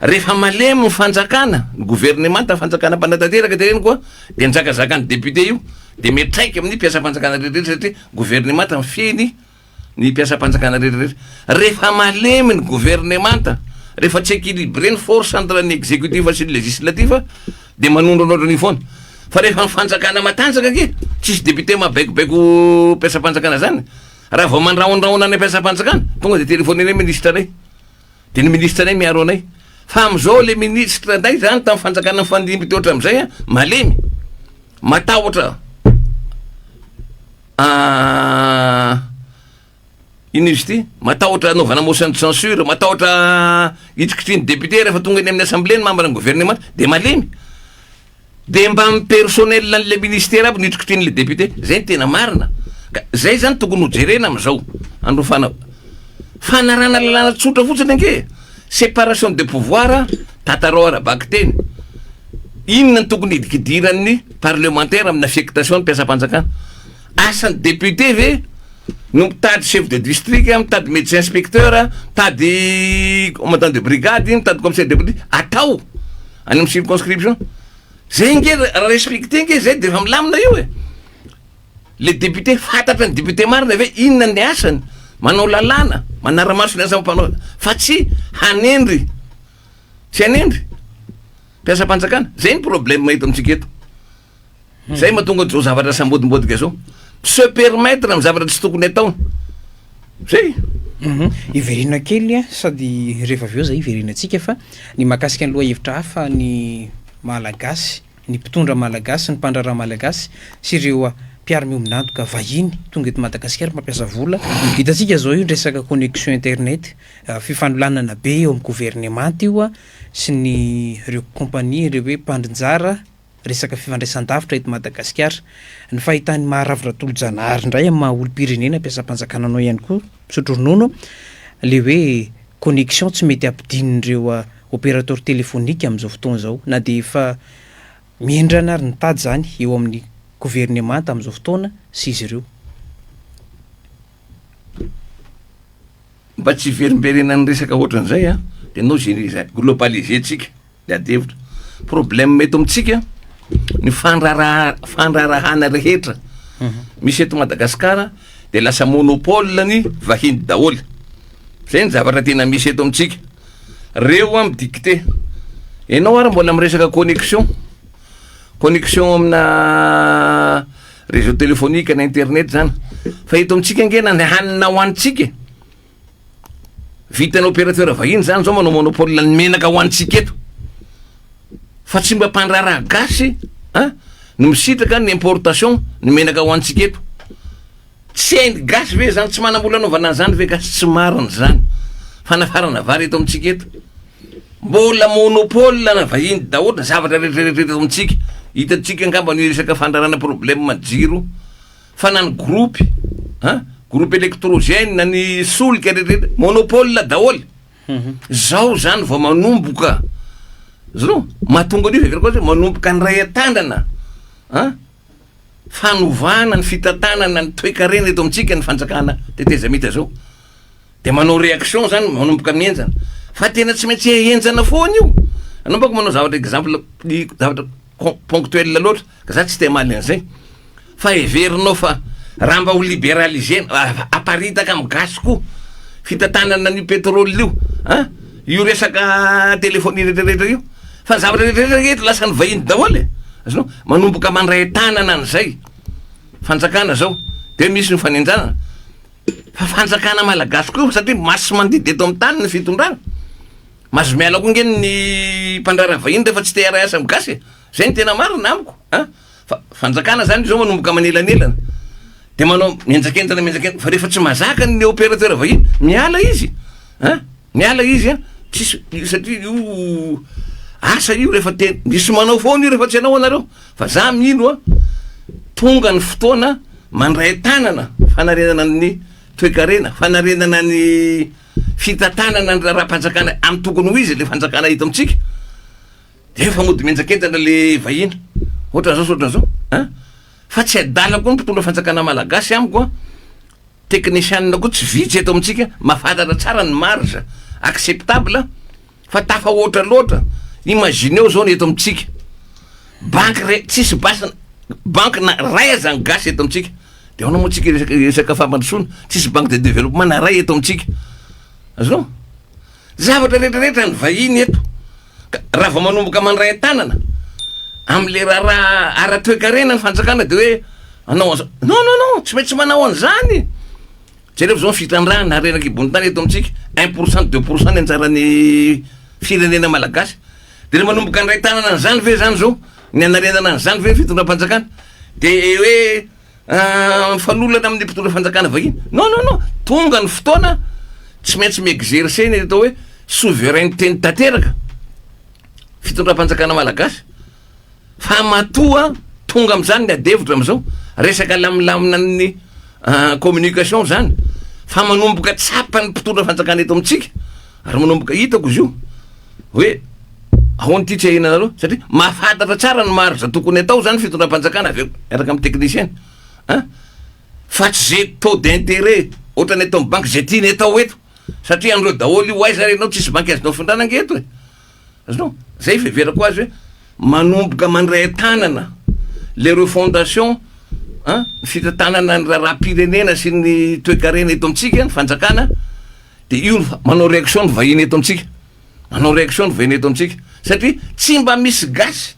rehefa malemy ny fanjakana ny gouvernemanta fanjakana mpanatanteraka teneniko a de njakazaka ny député io de miantraika amin'ny mpiasam-panjakana rehetrarehetra satria gouvernemanta mifehy ny ny mpiasam-panjakana rehetrarehetra. Rehefa malemy ny governemanta, rehefa tsy équilibré ny force entre ny exécutif sy ny législatif dia manondro an'ohatran'io foana. Fa rehefa ny fanjakana matanjaka ange, tsisy député mahabaikobaiko mpiasam-panjakana zany. Raha vao mandrahondrahona ny mpiasam-panjakana, tonga dia telefonenay ministre anay. Dia ny ministre anay miaro anay. Fa am'izao le ministre anay zany tamin'ny fanjakana nifandimby teo hatramin'izay malemy, matahotra. Inona izy ity? Matahotra hanaovana motion de censure, matahotra hitrikitrihin'ny député rehefa tonga eny amin'ny assemblée ny membre ny gouvernement de malemy. De mba ny personnel an'le ministère aby no hitrikitrihin'le député. Zay ny tena marina. Ka zay zany tokony ho jerena amin'izao andro fana fanarahana lalàna tsotra fotsiny ange. Séparation de pouvoir, tantarao ara-bakiteny. Inona no tokony hidikidiran'ny parlemantera amin'ny affectation ny mpiasam-panjakana? Asan'ny député ve no mitady chef de district, mitady médecin inspecteur, mitady commandant de brigade, mitady commissaire de police? Atao any amin'ny circonscription. Zay nge raha respecté nge zay de efa milamina io e. Le député, fantatra ny député marina ve inona ny asany? Manao lalàna, manara-maso ny asan'ny mpanao fa tsy hanendry, tsy hanendry. Mpiasam-panjakana, zay ny problème eto amintsika eto. Zay mahatonga an'izao zavatra sambodimbodika zao. Se permettre amin'ny zavatra tsy tokony ataony. Zay. Hiverina kely a, sady rehefa avy eo zay hiverenantsika fa ny mahakasika ny lohahevitra hafa ny Malagasy, ny mpitondra Malagasy, ny mpandraharaha Malagasy sy ireo mpiara-miombon'antoka vahiny tonga eto Madagasikara mpampiasa vola. Hitantsika zao io ny resaka connexion internet, fifanolanana be eo amin'ny governemanta io sy ny ireo compagnie ireo hoe mpandrinjara resaka fifandraisan-davitra eto Madagasikara. Ny fahitan'i Maharavo Ratolojanahary indray amin'ny maha olom-pirenena mpiasam-panjakana anao ihany koa misotro ronono le hoe connexion tsy mety ampidinin'ireo opérateur téléphonique amin'izao fotoana izao na dia efa mihendrana ary nitady izany eo amin'ny governemanta amin'izao fotoana sy izy ireo. Mba tsy hiverimberenan'ny resaka ohatran'izay an, de nao généraliser, globaliser-tsika le ady hevitra. Problème eto amintsika ny fandraharaha- fandraharahana rehetra misy eto Madagasikara de lasa monopole ny vahiny daholo. Zay ny zavatra tena misy eto amintsika. Reo an mi-dicter. Enao ary mbola miresaka connexion, connexion amina réseau téléphonique na internet zany fa eto amintsika ange na ny hanina hohanintsika e, vitan'ny opérateur vahiny zany zao manao monopole ny menaka hohanintsika eto fa tsy mba mpandraharaha gasy an no misitraka ny importation ny menaka hohanintsika eto. Tsy hain'ny gasy ve zany, tsy manam-bola anaovana an'izany ve gasy, tsy marina zany, fanafarana vary eto amintsika eto, mbola monopole na vahiny daholo ny zavatra rehetra rehetra eto amintsika, hitantsika angamba ny resaka fandrarana problème jiro, fa na ny groupe an, groupe électrogène, ny solika rehetra rehetra, monopole daholo. Zao zany vao manomboka zao mahatonga an'io heveriko azy hoe manomboka ny ray an-tanana an, fanovana ny fitantanana ny toekarena eto amintsika ny fanjakana tetezamita zao. De manao réaction zany manomboka mihenjana fa tena tsy maintsy henjana foana io. Anao manko manao zavatra exemple zavatra ponctuel loatra ka za tsy te hamaly an'izay. Fa heverinao fa raha mba ho liberaliser-na, aparitaka amin'ny gasy koa fitantanana an'io pétrole io an, io resaka téléphonie rehetra rehetra io, fa ny zavatra rehetra rehetra eto lasan'ny vahiny daholo e, azonao? Manomboka mandray tanana an'izay fanjakana zao, de misy ny fanenjanana, fa fanjakana malagasy koa io satria masi-mandidy eto amin'ny tany ny fitondrana, mahazo miala koa nge ny mpandraharaha vahiny rehefa tsy te hiara-hiasa amin'ny gasy e, zay no tena marina amiko an. Fa fanjakana zany zao manomboka manelanelana de manao mihenjakenjana mihenjakenjana fa rehefa tsy mazaka ny opérateur vahiny miala izy an, miala izy an, tsisy satria io asa io rehefa te misy manao foana io rehefa tsy hanao anareo fa za mino an tonga ny fotoana mandray tanana fanarenana ny toekarena, fanarenana ny fitantanana ny raharaham-panjakana amin'ny tokony ho izy le fanjakana eto amintsika. Efa mody mihenjakenjana le vahiny ohatran'izao sy ohatran'izao an! Fa tsy adala koa ny mpitondra fanjakana malagasy amiko an! Teknisianina koa tsy vitsy eto amintsika mahafantatra tsara ny marge acceptable fa tafahoatra loatra, imagineo zao ny eto amintsika banky re tsisy basy banky na ray aza ny gasy eto amintsika de ahoana moa tsika resaka resaka fampandrosoana tsisy banque de développement na ray eto amintsika azonao? Zavatra rehetra rehetra ny vahiny eto. Ka raha vao manomboka mandray an-tanana amin'le raharaha ara-toekarena ny fanjakana de hoe hanao an'zao, non non non, tsy maintsy manao an'zany. Jereo zao ny fitrandrahana harena an-kibon'ny tany eto amintsika, un pour cent, deux pour cent ny anjaran'ny firenena malagasy. De le manomboka handray tanana an'zany ve zany zao, ny hanarenana an'zany ve ny fitondram-panjakana? De hoe mifanolana amin'ny mpitondra fanjakana vahiny. Non non non, tonga ny fotoana tsy maintsy mi-exercer ny atao hoe souveraineté ny tanteraka fitondram-panjakana malagasy. Fa matoa tonga amin'izany ny adihevitra amin'izao, resaka lamilamina ny communication zany, fa manomboka tsapan'ny mpitondra fanjakana eto amintsika ary manomboka hitako izy io hoe Ahoana ity tsy ahiana-nareo? Satria mahafantatra tsara ny marge tokony atao zany fitondram-panjakana avy eo miaraka amin'ny technicien an! Fa tsy ze taux d'intérêt ohatran'ny eto amin'ny banky ze tiany atao eto satria an'ireo daholo io aiza ary ianao tsisy banky azonao afindrana ange eto e! Azonao? Zay fiheverako azy hoe manomboka mandray an-tanana le refondation an, ny fitantanana ny raharaham-pirenena sy ny toekarena eto amintsika ny fanjakana de io manao réaction ny vahiny eto amintsika. Manao réaction ny vahiny eto amintsika satria tsy mba misy gasy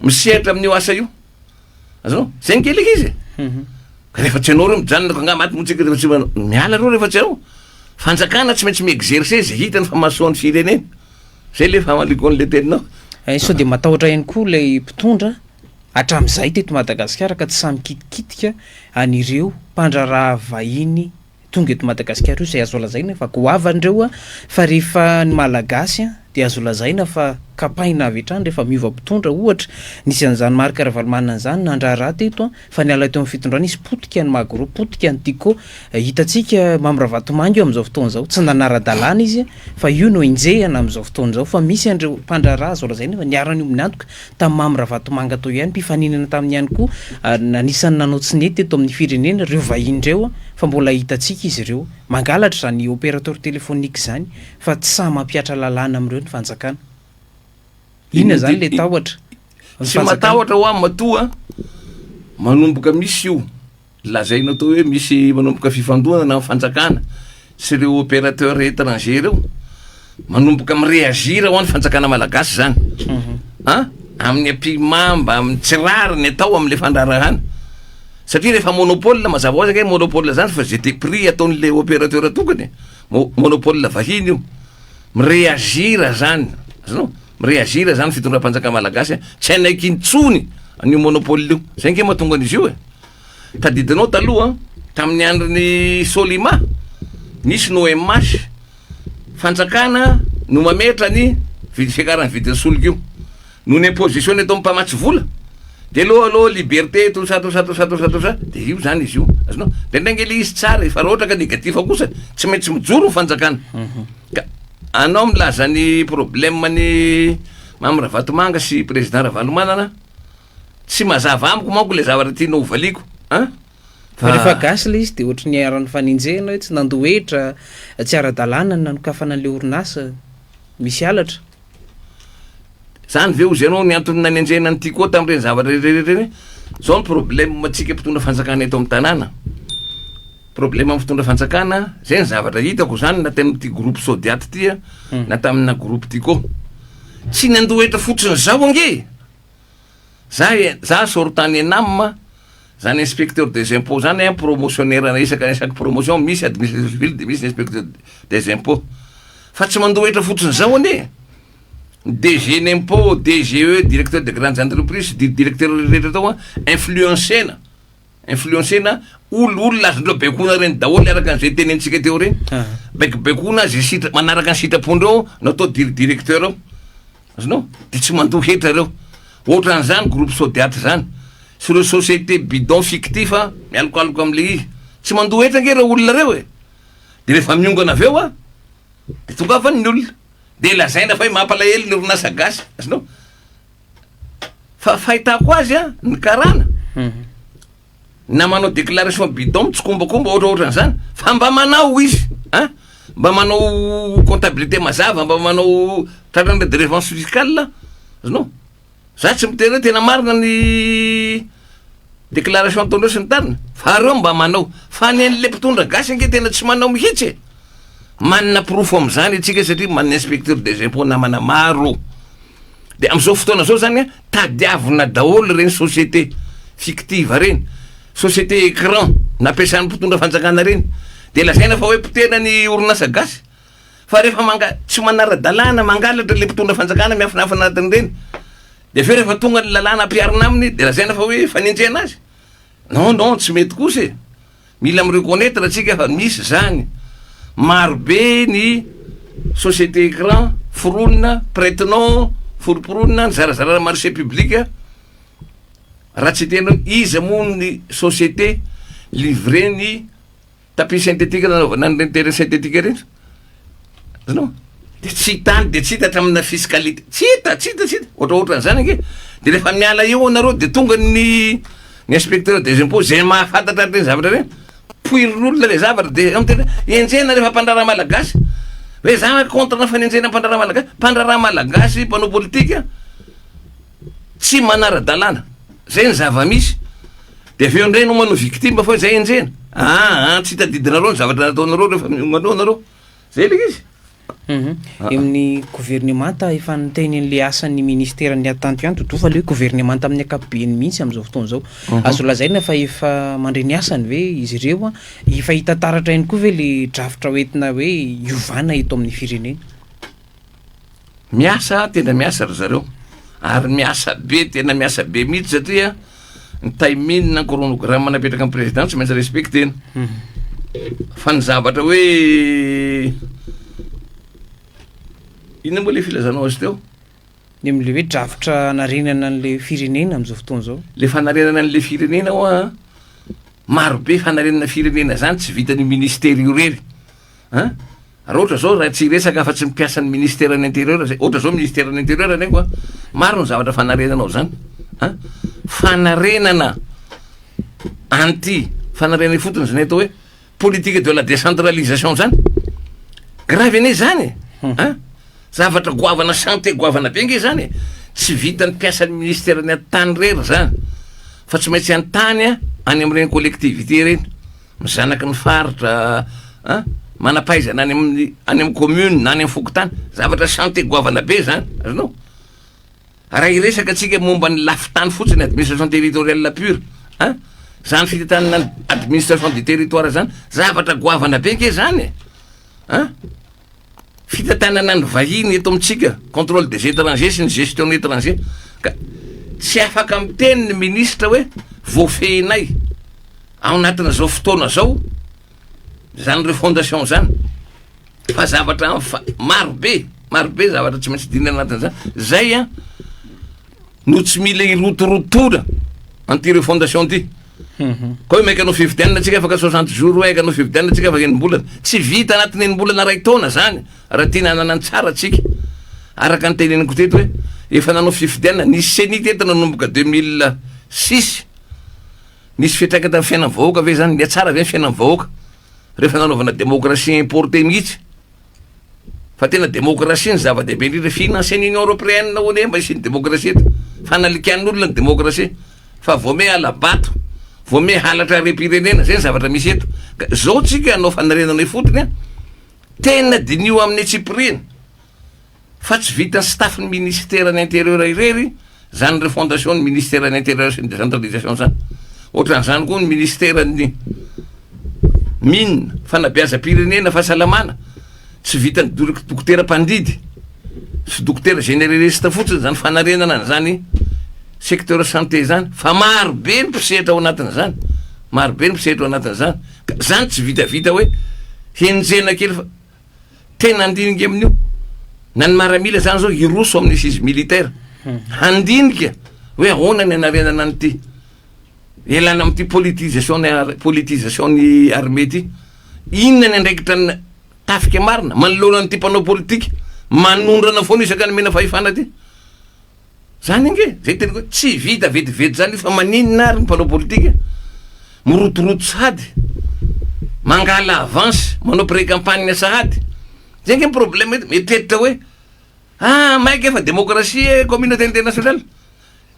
misehatra amin'io asa io. Azonao? Zay ny kely izy. Mhm. Ka rehefa tsy anao reo mijanona ko angaha maty moa tsika rehefa tsy manao. Miala reo rehefa tsy anao. Fanjakana tsy maintsy mi-exercer zay hitany fa mahasoa ny firenena. Zay le famaliko an'le teninao. Eh, sao dia matahotra ihany koa ilay mpitondra hatramin'izay teto Madagasikara ka tsy sahy mikitikitika an'ireo mpandraharaha vahiny tonga eto Madagasikara io izay azo lazaina fa goavana ireo fa rehefa ny Malagasy dia azo lazaina fa kapaina avy hatrany rehefa miova mpitondra ohatra nisy an'izany Marc Ravalomanana izany nandraharaha teto fa niala teo amin'ny fitondrana izy potika ny Magro potika ny Tiko hitantsika Mamy Ravatomanga io amin'izao fotoana izao tsy nanara-dalàna izy fa io no enjehina amin'izao fotoana izao fa misy an'ireo mpandraharaha azo lazaina fa niara-niombona antoka tamin'i Mamy Ravatomanga tao ihany, mpifaninana taminy ihany koa ary anisan'ny nanao tsy nety teto amin'ny firenena ireo vahiny ireo fa mbola hitantsika izy ireo mangalatra izany opérateur téléphonique izany fa tsy sahy mampihatra lalàna amin'ireo ny fanjakana. Inona izany ilay tahotra? Tsy matahotra hoa matoa manomboka misy io. Lazaina atao hoe misy manomboka fifandonana amin'ny fanjakana sy ireo opérateur étranger ireo, manomboka mi-réagir hoa ny fanjakana malagasy zany an, amin'ny ampihimamba, amin'ny tsy rariny atao amin'le fandraharahana, satria rehefa monopole mazava ho azy ange monopole zany fa ze te prix ataon'le opérateur tokony e, monopole vahiny io, mi-réagir zany, azonao, mi-réagir zany fitondram-panjakana malagasy an, tsy hanaiky intsony an'io monopole io, zay ange mahatonga an'izy io e. Tadidinao taloha tamin'ny andron'ny Solima, nisy ny OMH, fanjakana no mametra ny vidy fiakaran'ny vidin'ny solika io. Noho ny imposition ny ataon'ny mpamatsy vola, de aleo aloha liberté tout ça tout ça tout ça tout ça tout ça, de io zany izy io. Azonao? Indraindray ange le izy tsara e, fa raha ohatra ka négatif kosa, tsy maintsy mijoro ny fanjakana. Ka. Anao milaza ny problème ny Mamy Ravatomanga sy président Ravalomanana, tsy mazava amiko manko le zavatra tianao ho valiako an! Fa rehefa gasy le izy de ohatry ny iharan'ny fanenjehana hoe tsy nandoa hetra, tsy ara-dalàna ny nanokafana an'le orinasa, misy halatra. Zany ve ozy ianao ny antony nanenjehana an'i Tiko tamin'ireny zavatra rehetra rehetra ireny? Zao ny problème tsika mpitondra fanjakana eto amin'ny tanàna, problème amin'ny fitondra fanjakana, zay ny zavatra hitako zany na tamin'ity groupe Sodiat ty a, na tamina groupe Tiko. Tsy nandoa hetra fotsiny zao ange e! Za e, za sortant ny ENAM, zany inspecteur des impôts zany an, promotionnaire isaka isaky promotion misy administration civile de misy ny inspecteur des impôts. Fa tsy mandoa hetra fotsiny zao anie e! Ny DG ny impôts, DGE, directeur des grandes entreprises, sy directeur rehetra tao an, influencer-na, influencer-na olo, olona azondreo baikoina reny daholo araka an'izay tenenintsika teo reny, baikobaikoina zay sitra, manaraka ny sitrapondreo no atao directeur ao. Azonao? Dia tsy mandoa hetra ireo. Ohatran'izany groupe Sodiat izany. Sy ireo société bidon fictif mialokaloka amin'ilay izy. Tsy mandoa hetra ange ireo olona ireo e! Dia rehefa miongana avy eo dia tongava ny olona. Dia lazaina fa hoe mampalahelo ny orinasa gasy. Azonao? Fa fahitako azy an, ny karana, na manao déclaration bidon mitsikombakomba ohatrohatran'izany fa mba manao izy an, mba manao comptabilité mazava, mba manao tratran'ny redressement fiscal, azonao? Za tsy miteny hoe tena marina ny déclaration ataondreo sy ny tariny fa reo mba manao, fa ny an'le mpitondra gasy ange tena tsy manao mihitsy e! Manana porofo amin'izany antsika satria manana inspecteur des impôts namana maro. De am'zao fotoana zao zany an, tadiavina daholo reny société fictive reny, société écran nampiasan'ny mpitondra fanjakana reny, de lazaina fa hoe potehina ny orinasa gasy, fa rehefa manga- tsy manara-dalàna mangalatra le mpitondra fanjakana miafinafina anatin'ireny, de avy eo rehefa tonga ny lalàna ampiharina aminy de lazaina fa hoe fanenjehana azy, non non tsy mety kosa e. Mila mi-reconnaitre tsika fa misy zany, maro be ny société écran foronina, prête-nom, foromporonina, nizarazarana marché public, raha tsy hiteny hoe iza moa ny société livré ny tapis synthétique nanaovana an'ireny terrain synthétique ireny, azonao? De tsy hita any, de tsy hita hatramina fiscalité, tsy hita, tsy hita, tsy hita, ohatrohatran'izany ange, de rehefa miala eo anareo de tonga ny ny inspecteur des impôts zay mahafantatra an'ireny zavatra ireny, poirin'olona le zavatra de eo miteny hoe enjehina rehefa mpandraharaha malagasy, hoe za contre ny fanenjehina mpandraharaha malagasy, mpandraharaha malagasy mpanao politika tsy manara-dalàna, zay ny zava-misy, de avy eo indray enao manao victime fa hoe zay enjehina, aa tsy tadidinareo ny zavatra nataonareo rehefa miomana eo anareo. Zay ilay izy. Eo amin'ny governemanta efa niteny an'ilay asan'ny ministeran'ny Atanty ihany Doudou fa ilay hoe governemanta amin'ny ankapobeny mihitsy amin'izao fotoana izao. Azo lazaina fa efa mandre ny asany ve izy ireo? Efa hita taratra ihany koa ve ilay drafitra hoentina hoe hiovana eto amin'ny firenena? Miasa, tena miasa ry zareo ary miasa be, tena miasa be mihitsy satria ny timing na chronogramme napetraka amin'ny président tsy maintsy respectena. Fa ny zavatra hoe inona moa le filazanao azy teo? Ny amin'ilay hoe drafitra hanarenana an'ilay firenena amin'izao fotoana izao. Le fanarenana an'ilay firenena hoa maro be fanarenana firenena zany tsy vitan'io ministera io irery an! Raha ohatra zao raha tsy hiresaka afa-tsy ny mpiasan'ny ministeran'ny intérieur zay, ohatra zao ministeran'ny intérieur anie koa maro ny zavatra fanarenana ao zany an, fanarenana an'ity fanarenana ifotony zany atao hoe politique de la décentralisation zany, grave anie zany e, an, zavatra goavana chantier goavana be nge zany e, tsy vitan'ny mpiasan'ny ministeran'ny atitany irery zany fa tsy maintsy an-tany an, any amin'ireny collectivité ireny. ny zanaky ny faritra an, manam-pahaizana any amin'ny any amin'ny commune na any amin'ny fokontany, zavatra chantier goavana be zany, azonao? Raha hiresaka tsika momba ny lafin-tany fotsiny, administration territoriale pure an, zany fitantanana ny administration du territoire zany, zavatra goavana be nge zany e, an, fitantanana ny vahiny eto amintsika, contrôle des étrangers sy ny gestion ny étranger, ka tsy afaka miteny ny ministra hoe voafehinay. Ao anatin'izao fotoana izao izany refondation izany fa zavatra maro be, maro be zavatra tsy maintsy dinihina anatin'izany, zay an no tsy mila irotorotoana an'ity refondation ity. Ka hoe maika hanao fifidianana tsika afaka 60 jours hoe hanao fifidianana tsika afaka enim-bolana. Tsy vita anatin'ny enim-bolana iray taona zany raha tiana hanana ny tsara tsika. Araka ny teneniko teto hoe efa nanao fifidianana, nisy ceni teto nanomboka 2006. Nisy fiantraikany tamin'ny fiainan'ny vahoaka ve zany? Nihatsara ve ny fiainan'ny vahoaka rehefa nanaovana démocratie importée mihitsy? Fa tena demokrasia ny zava-dehibe indrindra, financer-n'ny Union Européenne hono e mba hisian'ny demokrasia eto, fanalikan'olona ny demokrasia, fa vao miha hala-bato, vao miha halatra harem-pirenena, zay ny zavatra misy eto, ka zao tsika hanao fanarenana ifotony an, tena diniho amin'ny antsipiriany, fa tsy vitan'ny staff-n'ny ministeran'ny intérieur irery zany refondation ny ministeran'ny intérieur sy ny décentralisation zany, ohatran'izany koa ny ministeran'ny mine, fanabeazam-pirenena, fahasalamana, tsy vitan'ny dokotera mpandidy sy dokotera généraliste fotsiny zany fanarenana an'izany secteur santé zany fa maro be ny mpisehatra ao anatin'izany, maro be ny mpisehatra ao anatin'izany, ka zany tsy vitavita hoe henjena kely fa. Tena handinika amin'io. Na ny maramila zany zao hiroso amin'ny assise militaire. Handinika hoe ahoana ny hanarenana an'ity. Ialana amin'ity politisation ny politisation ny armée ity. Inona ny andraikitra ny tafika marina manoloana an'ity mpanao politika manondrana foana isaka nomena fahefana ity. Zany ange, zay teniko hoe tsy vita vetivety zany io fa maninona ary ny mpanao politika mirotoroto sahady, mangala avance, manao pré campagne sahady, zay ange ny problème eto, mieritreritra hoe ah maika efa démocratie e communauté internationale,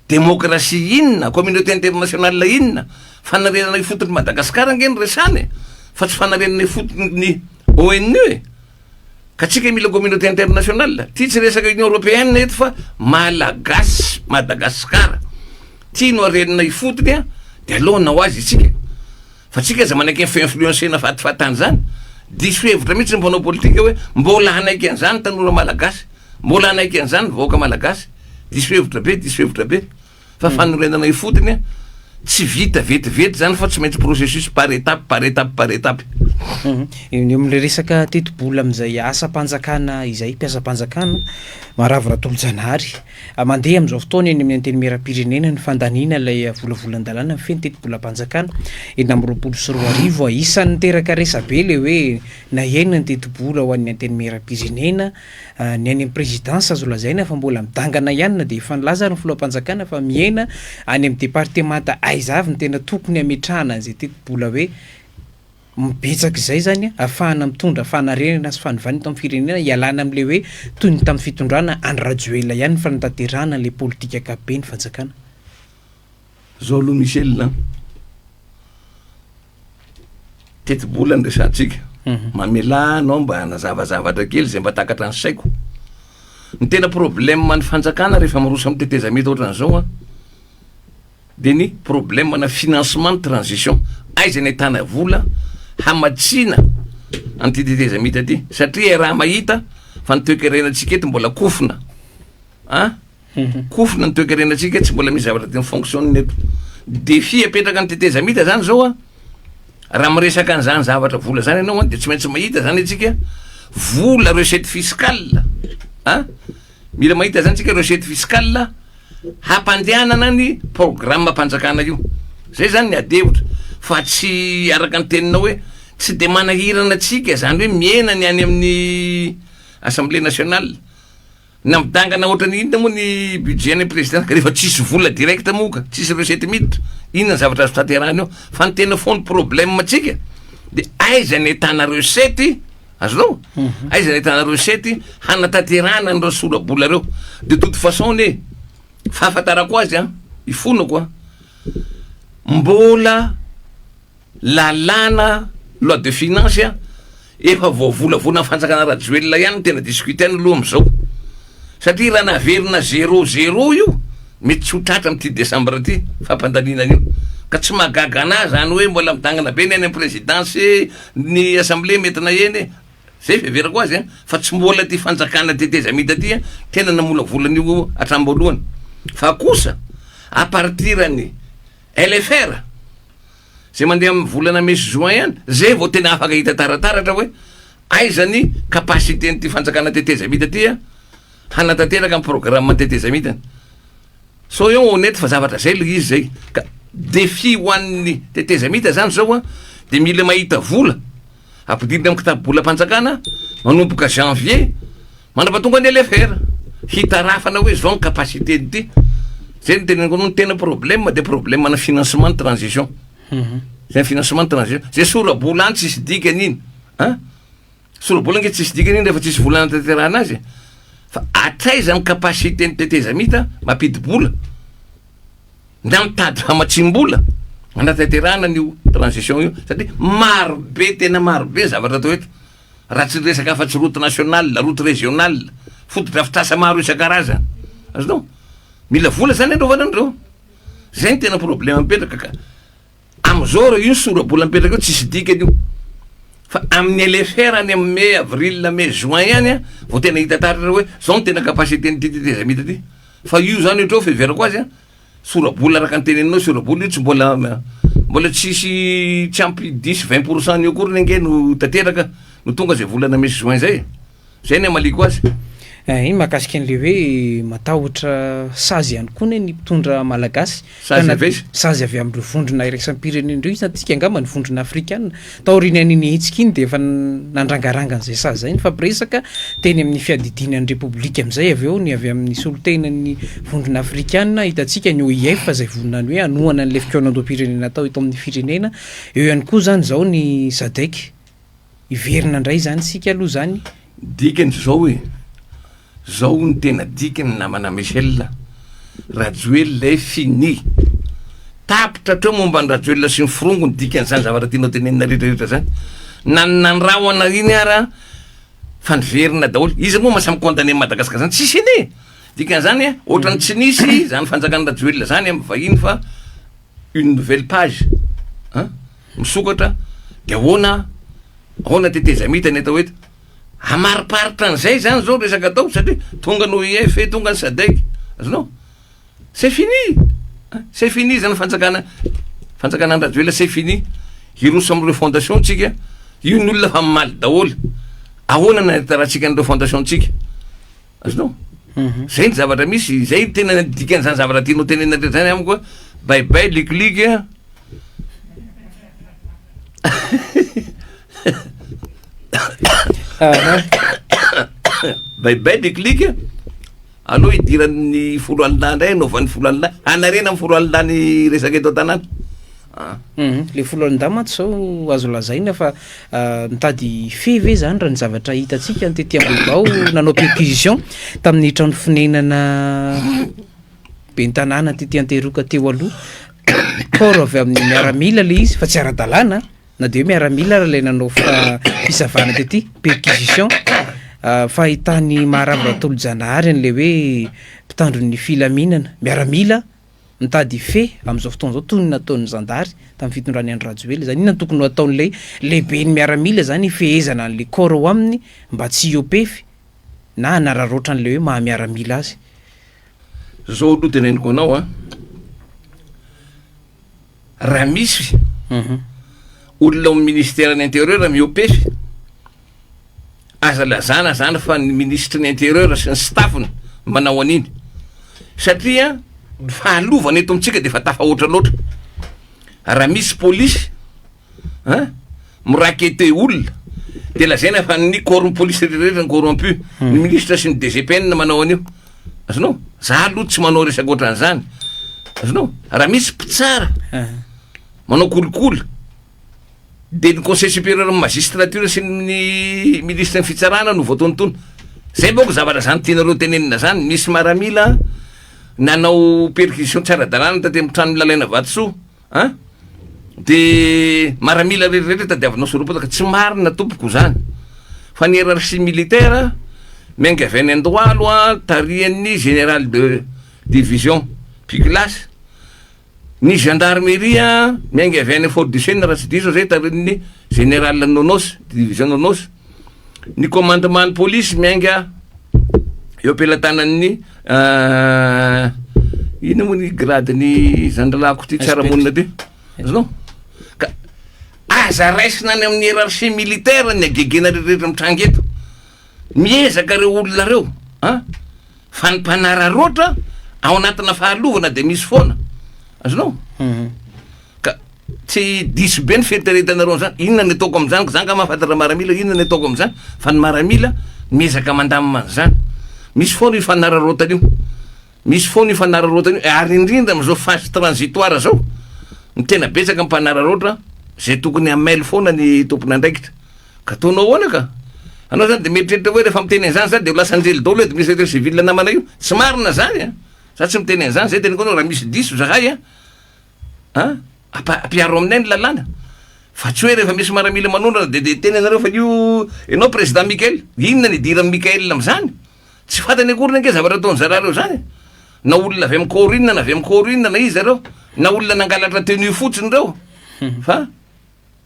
démocratie inona, communauté internationale inona, fanarenana ifotony Madagascar ange no resahana e, fa tsy fanarenana ifotony ny ONU e. Ka tsika mila communauté internationale, ty tsy resaka union européenne eto fa Malagasy, Madagascar, ty no arenina ifotony a, de aleo hanao azy isika, fa tsika aza manaiky ny fi-influencer-na fatifatany zany, diso hevitra mihitsy ny mpanao politika hoe mbola hanaiky an'izany tanora malagasy, mbola hanaiky an'izany vahoaka malagasy, diso hevitra be, diso hevitra be. Fa fanorenana ifotony tsy vita vetivety zany fa tsy maintsy processus par étape par étape par étape. Eo amin'ilay resaka tetibola amin'izay asam-panjakana izay, mpiasam-panjakana, Maharavo Ratolojanahary. Mandeha amin'izao fotoana eny amin'ny Antenimierampirenena ny fandaniana ilay volavolan-dalàna mifehy ny tetibolam-panjakana 2026. Isan'ny niteraka resabe ilay hoe nahena ny tetibola ho an'ny Antenimierampirenena. Ny any amin'ny présidence azo lazaina fa mbola midangana ihany na dia efa nilaza ary ny filoham-panjakana fa mihena any amin'ny departemanta aiza avy no tena tokony hametrahana an'izay tetibola hoe betsaka izay izany ahafahana mitondra fanarenana sy fanovana eto amin'ny firenena hialana amin'ilay hoe toy ny tamin'ny fitondrana Andry Rajoelina ihany ny fanatanterahana an'ilay politika ankapoben'ny fanjakana. Zao aloha Michel an, tetibola no resahantsika, mamelà anao mba hanazava zavatra kely zay mba takatra ny saiko. Ny tena problème ny fanjakana rehefa miroso amin'ny tetezamita ohatran'izao an, de ny problème na financement ny transition, aiza ny ahitana vola hamatsiana an'ity tetezamita ty, satria raha mahita fa ny toekarenantsika eto mbola kofona an. Kofona ny toekarenantsika, tsy mbola misy zavatra tena mi-fonctionne eto. Défi apetraka ny tetezamita zany zao an, raha miresaka an'izany zavatra vola zany ianao an, de tsy maintsy mahita zany antsika vola recette fiscale an, mila mahita zany tsika recette fiscale hampandehanana ny programme-mpanjakana io, zay zany ny ady hevitra fa tsy araka ny teninao hoe tsy de manahirana antsika zany hoe mihena ny any amin'ny assemblée nationale. Na midangana ohatran'ny inona moa ny budget ny président ka rehefa tsisy vola direct moa ka tsisy recette miditra inona ny zavatra azo tanterahina eo fa ny tena fond problème tsika de aiza ny ahitana recette azonao mhm. aiza ny ahitana recette hanatanterahana an'ireo sora-bola reo de toute façon ne fahafantarako azy an ifonako an mbola Lalàna loi de finance a, efa voavolavolan'ny fanjakana Rajoelina ihany no tena discuter-na aloha amin'izao. Satria raha naverina zéro zéro io, mety tsy ho tratra amin'ity décembre ity fampandaniana an'io. Ka tsy mahagaga anah zany hoe mbola midangana be ny any amin'ny présidence, ny assemblée mety nahena e. Zay fiheverako azy a, fa tsy mbola ity fanjakana tetezamita ity a, tena namolavola an'io hatramin'ny voalohany. Fa kosa, à partir an'ny LFR, Zay mandeha amin'ny volana mai sy juin ihany, zay vao tena afaka hita tarataratra hoe aiza ny capacité n'ity fanjakana tetezamita ty hanatanteraka ny programme tetezamitany. Soyons honnête fa zavatra zay le izy zay. Ka Défi ho an'ny tetezamita zany zao a, de mila mahita vola ampidirina amin'ny kitapo-bolam-panjakana manomboka janvier mandrapatonga ny LFR, hitarafana hoe zao ny capacité-n'ity. Zay no teneniko anao, ny tena problème de problème ana financement ny transition. Zay financement ny transition, zay sora-bola any tsisy dikany iny an. Sora-bola ange tsisy dikany iny rehefa tsisy vola anatanterahana azy e. Fa hatraiza ny capacité-n'ny tetezamita mampidi-bola na mitady famatsiam-bola anatanterahana an'io transition io satria maro be tena maro be ny zavatra atao eto. Raha tsy resaka afa-tsy route nationale, route régionale, fotodrafitrasa maro isan-karazany. Azonao? Mila vola zany anaovana an'ireo. Zay ny tena problème mipetraka ka. Amizao reo io sora-bola mipetraka io tsisy dikany io fa amin'ny LFR any amin'ny mai, avril, mai, juin ihany an vao tena hita taratra hoe zao no tena capacité n'ity tetezamita ty fa io zany ohatrao fiheverako azy an sora-bola araka ny teneninao sora-bola io tsy mbola mbola tsisy tsy ampy dix vingt pour cent n'io akory ange no tanteraka no tonga zay volana mai sy juin zay e. Zay ny hamaliako azy. Iny mahakasika an'ilay hoe matahotra sazy ihany koa anie ny mpitondra malagasy. Sazy avy aiza? Sazy avy amin'ireo vondrona iraisam-pirenena ireo, hitantsika angamba ny vondrona afrikana. Taorian'iny hetsika iny dia efa nandrangaranga an'izay sazy izay, nifampiresaka teny amin'ny fiadidiana ny Repoblika amin'izay avy eo ny avy amin'ny solontenan'ny vondrona afrikana, hitantsika ny OIF izay vonona ny hoe hanohana an'ilay fikaonandoham-pirenena atao eto amin'ny firenena. Eo ihany koa izany izao ny Sadec. Hiverina indray izany isika aloha izany. Dikany zao e! Zao no tena dikany namana Michel a! Rajoelina est fini! Tapitra hatreo momba an'i Rajoelina sy ny forongony dikan'izany zavatra tianao tenenina rehetra rehetra zany. Na ny nandrahona iny ara fa niverina daholo. Iza moa maha samy condamné an'i Madagascar zany? Tsisy anie! Dikan'izany a, ohatran'ny tsy nisy zany fanjakan'i Rajoelina zany amin'ny vahiny fa une nouvelle page an! Misokatra de ahoana ahoana tetezamita ny atao eto? Hamariparitra an'izay zany zao resaka atao satria tonga ny OIF, tonga ny Sadec, azonao? C'est fini! C'est fini zany fanjakana fanjakana Andry Rajoelina c'est fini. Hiroso amin'ny refondation tsika, io ny olona fa mamaly daholo. Ahoana ny hanitarantsika ny refondation tsika? Azonao? Zay ny zavatra misy, zay tena dikan'izany zavatra tianao tenenina rehetra zany amiko, bye bye likiliky a. Bye bye likiliky a. Aleo hidiran'ny foloalindahy indray, hanaovan'ny foloalindahy, hanarena ny foloalindahy ny resaka eto an-tanàna. Le foloalindahy mantsy zao azo lazaina fa mitady hifehy ve zany raha ny zavatra hitantsika ny tety Ambohibao nanao perquisition tamin'ny trano fonenana ben'ny tanàna tety Antehiroka teo aloha, corps avy amin'ny miaramila le izy fa tsy ara-dalàna na de hoe miaramila ary ilay nanao fisavana tety, perquisition, fahitany Maharavo Ratolojanahary an'ilay hoe mpitandro ny filaminana, miaramila mitady hifehy amin'izao fotoana izao toy ny nataon'ny zandary tamin'ny fitondran'i Andry Rajoelina izany. Inona no tokony ho ataon'ilay lehiben'ny miaramila izany hifehezana an'ilay corps ao aminy mba tsy hiopefy na hanararaotra an'ilay hoe maha miaramila azy? Zao aloha teneniko anao an, raha misy olona ao amin'ny ministeran'ny intérieur miopefy, Aza lazana zany fa ny minisitry ny interieur sy ny staff-ny manao an'iny satria ny fahalovana eto amintsika de efa tafahoatra loatra. Raha misy polisy an mi-rackete olona de lazaina fa ny corps-n'ny polisy rehetra rehetra ny corrompu, ny ministra sy ny DGPN manao an'io. Azonao? Za aloha tsy manao resaka ohatran'izany. Azonao? Raha misy mpitsara manao kolikoly Dia ny conseil supérieur ny magistrature sy ny ministre ny fitsarana no voatonontono. Zay manko zavatra zany tianareo tenenina zany, nisy maramila nanao perquisition tsy ara-dalàna taty amin'ny tranon'i Lalaina Vatosoa an, de maramila rehetra rehetra tadiavinao sora-potaka, tsy marina tompoko zany fa ny hiérarchie militaire miainga avy any Andohalo an, tarihan'ny général de division Pikilasy, Ny gendarmerie miainga avy any Fort Duchesne raha tsy diso zay tarihin'ny général Nonos, division Nonos. Ny commandement ny police miainga eo am-pelatanan'ny inona moa ny grade-n'ny zandrilahiko ty tsara monina ty? Azonao? Ka aza raisina any amin'ny hiérarchie militaire ny hagegena rehetrarehetra mitranga eto. Miezaka reo olona reo an! Fa ny mpanararaotra ao anatina fahalovana dia misy foana. Azonao? Ka tsy diso be ny fieritreretanareo an'izany. Inona ny ataoko amin'izany? Ka za angaha mahafantatra maramila, inona ny ataoko amin'izany? Fa ny maramila miezaka mandamina an'izany. Misy foana io fanararaotana io. Misy foana io fanararaotana io, ary indrindra amin'izao phase transitoire izao, no tena betsaka ny mpanararaotra izay tokony hamel foana ny tompon'andraikitra. Ka ataonao ahoana ka? Anao zany de mieritreritra hoe rehefa miteny an'izany za de ho lasa anjely daholo administrateur civil namana io. Tsy marina zany a! Za tsy miteny an'izany, zay teneniko anao raha misy diso zahay a, a, ampiharo aminay ny lalàna. Fa tsy hoe rehefa misy maramila manondrana de de hiteny anareo fa io ianao président Mickaël. Inona ny idiran'i Mickaël amin'izany? Tsy fantany akory ange zavatra ataon'ny zalahy reo zany e! Na olona avy amin'ny corps inona na avy amin'ny corps inona na iza reo, na olona nangalatra tenue fotsiny reo fa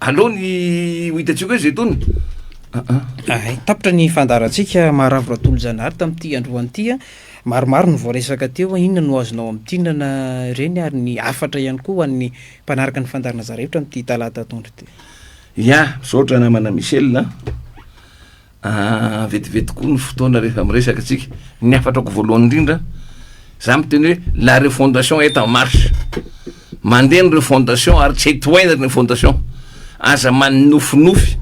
aleo ny ho hitantsika hoe zay tony. Ay, tapitra ny fandaharantsika Maharavo Ratolojanahary tamin'ity androany ity a. Maromaro no voaresaka teo, inona no azonao amintinana ireny ary ny hafatra ihany koa ho an'ny mpanaraka ny fandaharana zara hevitra amin'ity talata atoandro ity. Ya, misaotra namana Michel a. Ah, vetivety koa ny fotoana rehefa miresaka tsika. Ny hafatrako voalohany indrindra, za miteny hoe la refondation est en marche. Mandeha ny refondation ary tsy hay tohaina ny refondation. Aza manofinofy.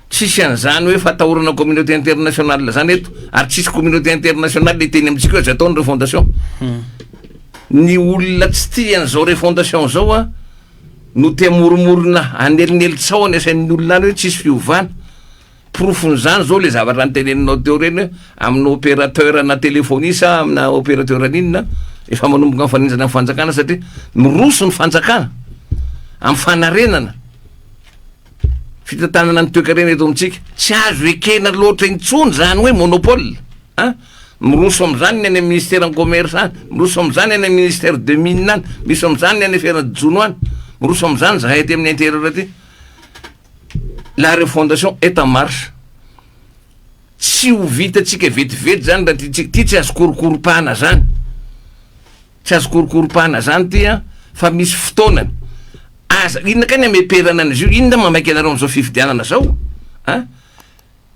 Tsisy an'izany hoe fatahorana communauté internationale zany eto, ary tsisy communauté internationale hiteny amintsika hoe aza atao ny refondation. Ny olona tsy tia an'izao refondation zao a, no te hamoromorona hanelinely tsaho any asain'ny olona any hoe tsisy fiovana. Porofon'izany zao le zavatra noteneninao teo ireny hoe amina opérateur na téléphonie sa amina opérateur n'inona efa manomboka mifaninjana amin'ny fanjakana satria miroso ny fanjakana amin'ny fanarenana fitantanana ny toekarena eto amintsika. Tsy azo ekena loatra intsony zany hoe monopole a! Miroso amin'izany ny any amin'ny ministeran'ny commerce any, miroso amin'izany any amin'ny ministère de mine any, miroso amin'izany ny any affaire jono any, miroso amin'izany zahay aty amin'ny intérieur aty. La refondation est en marche. Tsy ho vitantsika vetivety zany raha tiantsika, ty tsy azo korokoropahana zany. Tsy azo korokoropahana zany ty an, fa misy fotoanany. Aza, inona kay ny ameperana an'izy io, inona mamaika anareo amin'izao fifidianana zao an?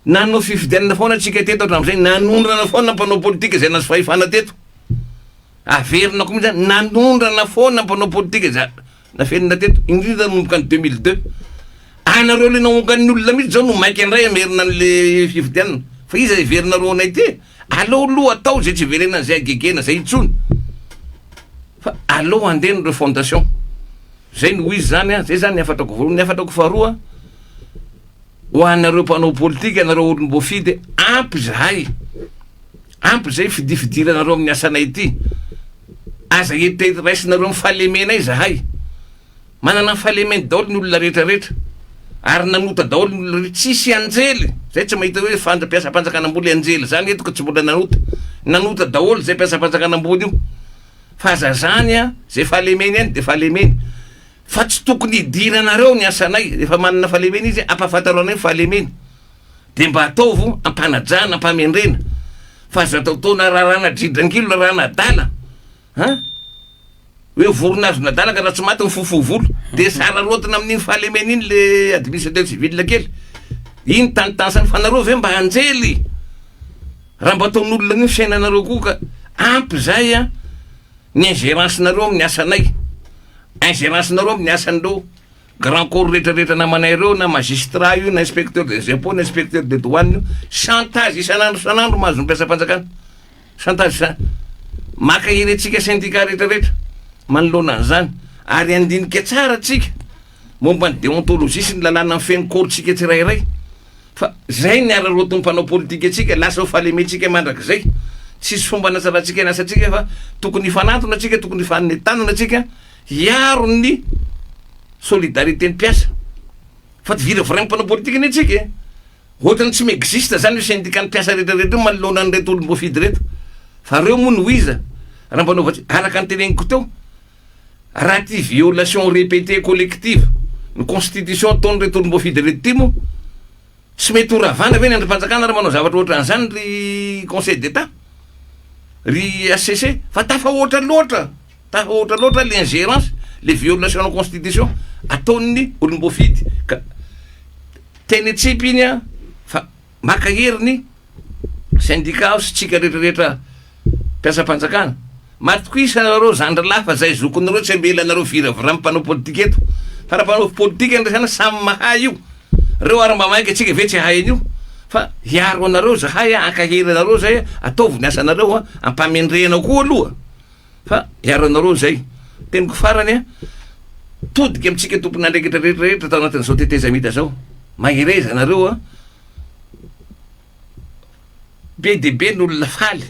Nanao fifidianana foana tsika teto hatramin'izay, nanondrana foana mpanao politika izay nahazo fahefana teto. Averina koa mihitsy zany, nanondrana foana mpanao politika izay Nafenina teto, indrindra nanomboka ny 2002. Anareo le naongan'ny olona mihitsy zao no maika indray hamerina an'le fifidianana. Fa iza heverinareo anay ty e? Aleo aloha atao izay tsy hiverenan'izay hagegena zay intsony. Fa aleo handeha ny refondation. Zay no izy zany an, zay zany ny hafatrako voalohany. Ny hafatrako faharoa, ho anareo mpanao politika, anareo olom-boafidy, ampy zahay. Ampy izay fidifidiranareo amin'ny asanay ity. Aza eritreretina raisinareo amin'ny fahalemenay izahay. Manana ny fahalemeny daholo ny olona rehetra rehetra. Ary nanota daholo ny olona rehetra. Tsisy anjely. Zay tsy mahita hoe fanja mpiasam-panjakana ambony anjely zany eto ka tsy mbola nanota. Nanota daholo izay mpiasam-panjakana ambony io. Fa aza zany an, zay fahalemeny any de fahalemeny. Fa tsy tokony hidiranareo ny asanay. Rehefa manana fahalemena izy, ampahafantaro anay ny fahalemeny. Dia mba ataovo ampanajana, ampamendrena, fa aza ataotaona rarana dridrangilo, rarana adala, an! Hoe vorona azon'adala ka raha tsy maty mifofoha volo. Dia sararotina amin'iny fahalemena iny le administrateur civil kely. Iny tanitanisany fa nareo ve mba anjely? Raha mba ataon'olona an'io fiainanareo koa ka ampy zay an, ny ingérence-nareo amin'ny asanay, ingérence-nareo amin'ny asan'ireo. Grand corps rehetra rehetra namanay ireo na magistrat io na inspecteur des impôts na inspecteur des douanes io, chantage isan'andro isan'andro mahazo ny mpiasam-panjakana, chantage isan-, maka hery antsika syndicat rehetra rehetra manoloana an'izany ary handinika tsara tsika momba ny déontologie sy ny lalàna mifehy ny corps-tsika tsirairay fa zay ny araraotin'ny mpanao politika antsika, lasa ho fahalementsika mandrakizay, tsisy fomba anatsarantsika ny asantsika fa tokony hifanantona tsika, tokony hifanome tanana tsika. Hiaro ny solidarité ny mpiasa fa tsy viravirain'ny mpanao politika anie tsika e! Ohatran'ny tsy mi-existe zany io syndicat ny mpiasa rehetra rehetra io manoloana an'ireto olom-boafidy ireto fa reo moa no iza raha mba anaovantsika araka ny teneniko teo raha ty violation répétée collective ny constitution ataon'ireto olom-boafidy ireto ty moa Tsy mety ho ravana ve ny andrim-panjakana raha manao zavatra ohatran'izany ry conseil d'Etat? Ry HCC? Fa tafahoatra loatra, tafahoatra loatra le ingérence, le violation ny constitution ataon'ny olom-boafidy ka teny atsipy iny an, fa maka hery ny syndicat sy tsika rehetra rehetra mpiasam-panjakana. Matokoisa nareo zandry lahy fa zay zokinareo tsy ambelanareo viravira mpanao politika eto. Fa raha mpanao politika no resahana samy mahay io. Reo ary mba maika tsika ve tsy hahay an'io? Fa hiaro anareo zahay a, ankahery anareo zay a, ataovy ny asanareo a, ampamendrehana koa aloha fa hiaro anareo zay. Teniko farany a, todika amintsika tompon'andraikitra rehetra rehetra tao anatin'izao tetezamita zao, mahereza nareo a, Be dia be ny olona faly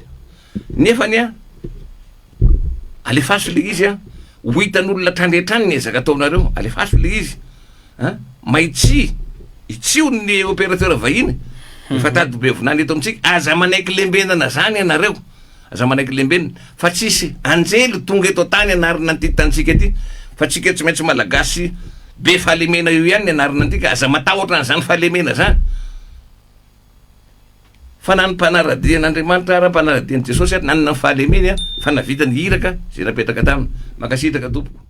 nefany an, alefaso le izy an, ho hitan'olona hatrany hatrany ny ezaka ataonareo, alefaso le izy an, mahitsy, hitsio ny opérateur vahiny efa tady be vinany eto amintsika, aza manaiky lembenana zany ianareo, aza manaiky lembenana fa tsisy anjely tonga eto an-tany hanarina an'ity tanintsika ity, fa tsika tsy maintsy malagasy be fahalemena io ihany ny hanarina an'ity ka aza matahotra an'izany fahalemena zany. Fa na ny mpanara-dia an'Andriamanitra ara, mpanara-dia an'i Jesosy ary nanana ny fahalemeny fa nahavita ny iraka izay napetraka taminy. Mankasitraka tompoko.